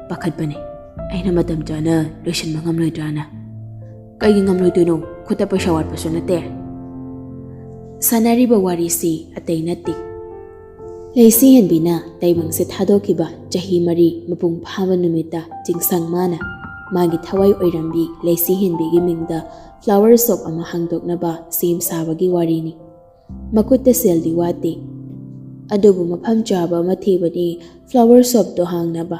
ꯄꯥꯈꯠꯄꯅꯤ, ꯑꯩꯅ ꯃꯇꯝ ꯆꯥꯅ ꯂꯣꯏꯁꯤꯟꯕ ꯉꯝꯂꯣꯏꯗ꯭ꯔꯥꯅ꯫ "ꯀꯩꯒꯤ ꯉꯝꯂꯣꯏꯗꯣꯏꯅꯣ? ꯈꯨꯠꯇ ꯄꯩꯁꯥ ꯋꯥꯠꯄꯁꯨ ꯅꯠꯇꯦ꯫" ꯁꯥꯟꯅꯔꯤꯕ ꯋꯥꯔꯤꯁꯤ ꯑꯇꯩ ꯅꯠꯇꯦ꯫ ꯂꯩꯁꯤ ꯍꯦꯟꯕꯤꯅ ꯇꯥꯏꯕꯪꯁꯦ ꯊꯥꯗꯣꯛꯈꯤꯕ ꯆꯍꯤ ꯃꯔꯤ ꯃꯄꯨꯡ ꯐꯥꯕ ꯅꯨꯃꯤꯠꯇ ꯆꯤꯡꯁꯥꯡ ꯃꯥꯅ ꯃꯥꯒꯤ ꯊꯋꯥꯏ ꯑꯣꯏꯔꯝꯕꯤ ꯂꯩꯁꯤ ꯍꯦꯟꯕꯤꯒꯤ ꯃꯤꯡꯗ flower shop ꯑꯃ ꯍꯥꯡꯗꯣꯛꯅꯕ ꯁꯦꯝ ꯁꯥꯕꯒꯤ ꯋꯥꯔꯤꯅꯤ꯫ ꯃꯈꯨꯠꯇ ꯁꯦꯜꯗꯤ ꯋꯥꯠꯇꯦ, ꯑꯗꯨꯕꯨ ꯃꯐꯝ ꯆꯥꯕ ꯑꯃ ꯊꯤꯕꯅꯤ flower shopꯇꯨ ꯍꯥꯡꯅꯕ꯫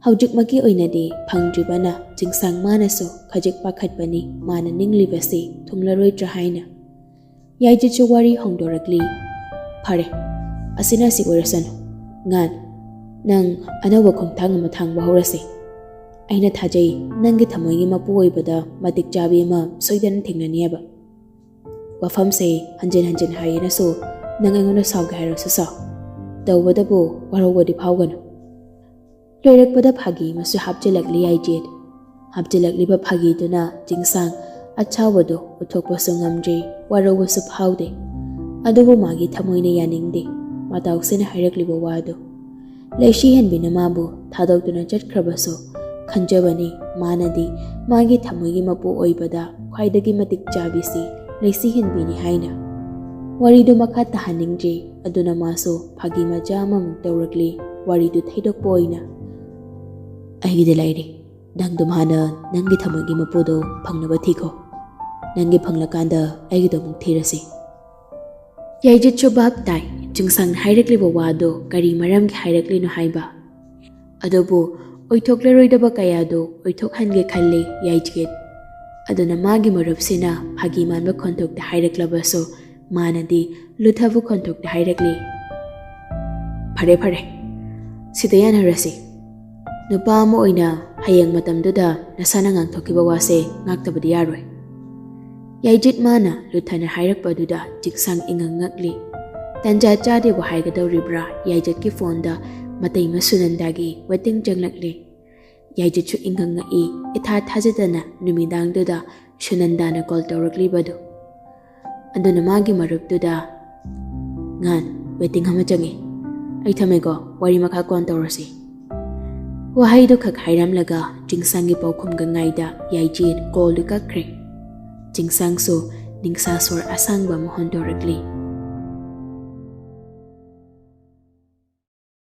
ꯍꯧꯖꯤꯛꯃꯛꯀꯤ ꯑꯣꯏꯅꯗꯤ ꯐꯪꯗ꯭ꯔꯤꯕꯅ ꯆꯤꯡꯁꯥꯡ ꯃꯥꯅꯁꯨ ꯈꯖꯤꯛ ꯄꯥꯈꯠꯄꯅꯤ, ꯃꯥꯅ ꯅꯤꯡꯂꯤꯕꯁꯤ ꯊꯨꯡꯂꯔꯣꯏꯗ꯭ꯔꯥ ꯍꯥꯏꯅ꯫ ꯌꯥꯏꯖꯤꯠꯁꯨ ꯋꯥꯔꯤ ꯍꯣꯡꯗꯣꯔꯛꯂꯤ꯫ "ꯐꯔꯦ, ꯑꯁꯤꯅ ꯑꯁꯤ ꯑꯣꯏꯔꯁꯅꯨ꯫ ꯉꯥꯟ, ꯅꯪ ꯑꯅꯧꯕ ꯈꯣꯡꯊꯥꯡ ꯑꯃ ꯊꯥꯡꯕ ꯍꯧꯔꯁꯤ꯫ ꯑꯩꯅ ꯊꯥꯖꯩ ꯅꯪꯒꯤ ꯊꯃꯣꯏꯒꯤ ꯃꯄꯨ ꯑꯣꯏꯕꯗ ꯃꯇꯤꯛ ꯆꯥꯕꯤ ꯑꯃ ꯁꯣꯏꯗꯅ ꯊꯦꯡꯅꯅꯤ ꯍꯥꯏꯕ꯫ ꯋꯥꯐꯝꯁꯦ ꯍꯟꯖꯤꯟ ꯍꯟꯖꯤꯟ ꯍꯥꯏꯌꯦꯅꯁꯨ ꯅꯪ ꯑꯩꯉꯣꯟꯗ ꯁꯥꯎꯒꯦ ꯍꯥꯏꯔꯁꯨ ꯁꯥꯎ꯫ ꯇꯧꯕꯇꯕꯨ ꯋꯥꯔꯧꯕꯗꯤ ꯐꯥꯎꯒꯅꯨ꯫" ꯂꯣꯏꯔꯛꯄꯗ ꯐꯥꯒꯤ ꯑꯃꯁꯨ ꯍꯥꯞꯆꯤꯜꯂꯛꯂꯤ ꯌꯥꯏꯖꯤꯠ꯫ ꯍꯥꯞꯆꯤꯜꯂꯛꯂꯤꯕ ꯐꯥꯒꯤꯗꯨꯅ ꯆꯤꯡꯁꯥꯡ ꯑꯁꯥꯎꯕꯗꯨ ꯎꯠꯊꯣꯛꯄꯁꯨ ꯉꯝꯗ꯭ꯔꯦ, ꯋꯥꯔꯧꯕꯁꯨ ꯐꯥꯎꯗꯦ꯫ ꯑꯗꯨꯕꯨ ꯃꯥꯒꯤ ꯊꯃꯣꯏꯅ ꯌꯥꯅꯤꯡꯗꯦ ꯃꯇꯥꯎꯁꯤꯅ ꯍꯥꯏꯔꯛꯂꯤꯕ ꯋꯥꯗꯨ꯫ ꯂꯩꯁꯤ ꯍꯦꯟꯕꯤꯅ ꯃꯥꯕꯨ ꯊꯥꯗꯣꯛꯇꯨꯅ ꯆꯠꯈ꯭ꯔꯕꯁꯨ ꯈꯟꯖꯕꯅꯤ, ꯃꯥꯅꯗꯤ ꯃꯥꯒꯤ ꯊꯃꯣꯏꯒꯤ ꯃꯄꯨ ꯑꯣꯏꯕꯗ ꯈ꯭ꯋꯥꯏꯗꯒꯤ ꯃꯇꯤꯛ ꯆꯥꯕꯤꯁꯤ ꯂꯩꯁꯤ ꯍꯦꯟꯕꯤꯅꯤ ꯍꯥꯏꯅ꯫ ꯋꯥꯔꯤꯗꯨ ꯃꯈꯥ ꯇꯥꯍꯟꯅꯤꯡꯗ꯭ꯔꯦ, ꯑꯗꯨꯅ ꯃꯥꯁꯨ ꯐꯥꯒꯤ ꯃꯆꯥ ꯑꯃꯃꯨꯛ ꯇꯧꯔꯛꯂꯤ, ꯋꯥꯔꯤꯗꯨ ꯊꯩꯗꯣꯛꯄ ꯑꯣꯏꯅ꯫ "ꯑꯩꯒꯤꯗꯤ ꯂꯩꯔꯦ, ꯅꯪꯗꯨꯝ ꯍꯥꯟꯅ ꯅꯪꯒꯤ ꯊꯃꯣꯏꯒꯤ ꯃꯄꯨꯗꯣ ꯐꯪꯅꯕ ꯊꯤꯈꯣ꯫ ꯅꯪꯒꯤ ꯐꯪꯂꯀꯥꯟꯗ ꯑꯩꯒꯤꯗꯣ ꯑꯃꯨꯛ ꯊꯤꯔꯁꯤ꯫" ꯌꯥꯏꯖꯤꯠꯁꯨ ꯚꯥꯞ ꯇꯥꯏ, ꯆꯤꯡꯁꯥꯡꯅ ꯍꯥꯏꯔꯛꯂꯤꯕ ꯋꯥꯗꯣ ꯀꯔꯤ ꯃꯔꯝꯒꯤ ꯍꯥꯏꯔꯛꯂꯤꯅꯣ ꯍꯥꯏꯕ꯫ ꯑꯗꯨꯕꯨ ꯑꯣꯏꯊꯣꯛꯂꯔꯣꯏꯗꯕ ꯀꯌꯥꯗꯣ ꯑꯣꯏꯊꯣꯛꯍꯟꯒꯦ ꯈꯜꯂꯤ ꯌꯥꯏꯖꯤꯠ꯫ ꯑꯗꯨꯅ ꯃꯥꯒꯤ ꯃꯔꯨꯞꯁꯤꯅ ꯐꯥꯒꯤ ꯃꯥꯟꯕ ꯈꯣꯟꯊꯣꯛꯇ ꯍꯥꯏꯔꯛꯂꯕꯁꯨ, ꯃꯥꯅꯗꯤ ꯂꯨꯊꯕ ꯈꯣꯟꯊꯣꯛꯇ ꯍꯥꯏꯔꯛꯂꯤ, "ꯐꯔꯦ, ꯐꯔꯦ, ꯁꯤꯗ ꯌꯥꯅꯔꯁꯤ꯫ ꯅꯨꯄꯥ ꯑꯃ ꯑꯣꯏꯅ ꯍꯌꯦꯡ ꯃꯇꯝꯗꯨꯗ ꯅꯁꯥꯅ ꯉꯥꯡꯊꯣꯛꯈꯤꯕ ꯋꯥꯁꯦ ꯉꯥꯛꯇꯕꯗꯤ ꯌꯥꯔꯣꯏ꯫" ꯌꯥꯏꯖꯤꯠ ꯃꯥꯅ ꯂꯨꯊꯅ ꯍꯥꯏꯔꯛꯄꯗꯨꯗ ꯆꯤꯡꯁꯥꯡ ꯏꯉꯛ ꯉꯛꯂꯤ꯫ ꯇꯟꯖꯥ ꯆꯥꯗꯦꯕꯨ ꯍꯥꯏꯒꯗꯧꯔꯤꯕ꯭ꯔꯥ, ꯌꯥꯏꯖꯤꯠꯀꯤ ꯐꯣꯟꯗ ꯃꯇꯩꯃ ꯁꯨꯅꯟꯗꯥꯒꯤ ꯋꯦꯇꯤꯡ ꯆꯪꯂꯛꯂꯤ꯫ ꯌꯥꯏꯖꯤꯠꯁꯨ ꯏꯉꯛ ꯉꯛꯏ, ꯏꯊꯥ ꯊꯥꯖꯗꯅ ꯅꯨꯃꯤꯗꯥꯡꯗꯨꯗ ꯁꯨꯅꯟꯗꯥꯅ ꯀꯣꯜ ꯇꯧꯔꯛꯂꯤꯕꯗꯨ꯫ ꯑꯗꯨꯅ ꯃꯥꯒꯤ ꯃꯔꯨꯞꯇꯨꯗ, "ꯉꯥꯟ, ꯋꯦꯇꯤꯡ ꯑꯃ ꯆꯪꯉꯤ꯫ ꯑꯩ ꯊꯝꯃꯦꯀꯣ, ꯋꯥꯔꯤ ꯃꯈꯥ ꯀꯣꯟ ꯇꯧꯔꯁꯤ꯫" ꯋꯥꯍꯩꯗꯨ ꯈꯛ ꯍꯥꯏꯔꯝꯂꯒ ꯆꯤꯡꯁꯥꯡꯒꯤ ꯄꯥꯎꯈꯨꯝꯒ ꯉꯥꯏꯗ ꯌꯥꯏꯖꯤꯠ ꯀꯣꯜꯗꯨ ꯀꯛꯈ꯭ꯔꯦ꯫ ꯆꯤꯡꯁꯥꯡꯁꯨ ꯅꯤꯡꯁꯥ ꯁꯣꯔ ꯑꯁꯥꯡꯕ ꯑꯃ ꯍꯣꯟꯗꯣꯔꯛꯂꯤ꯫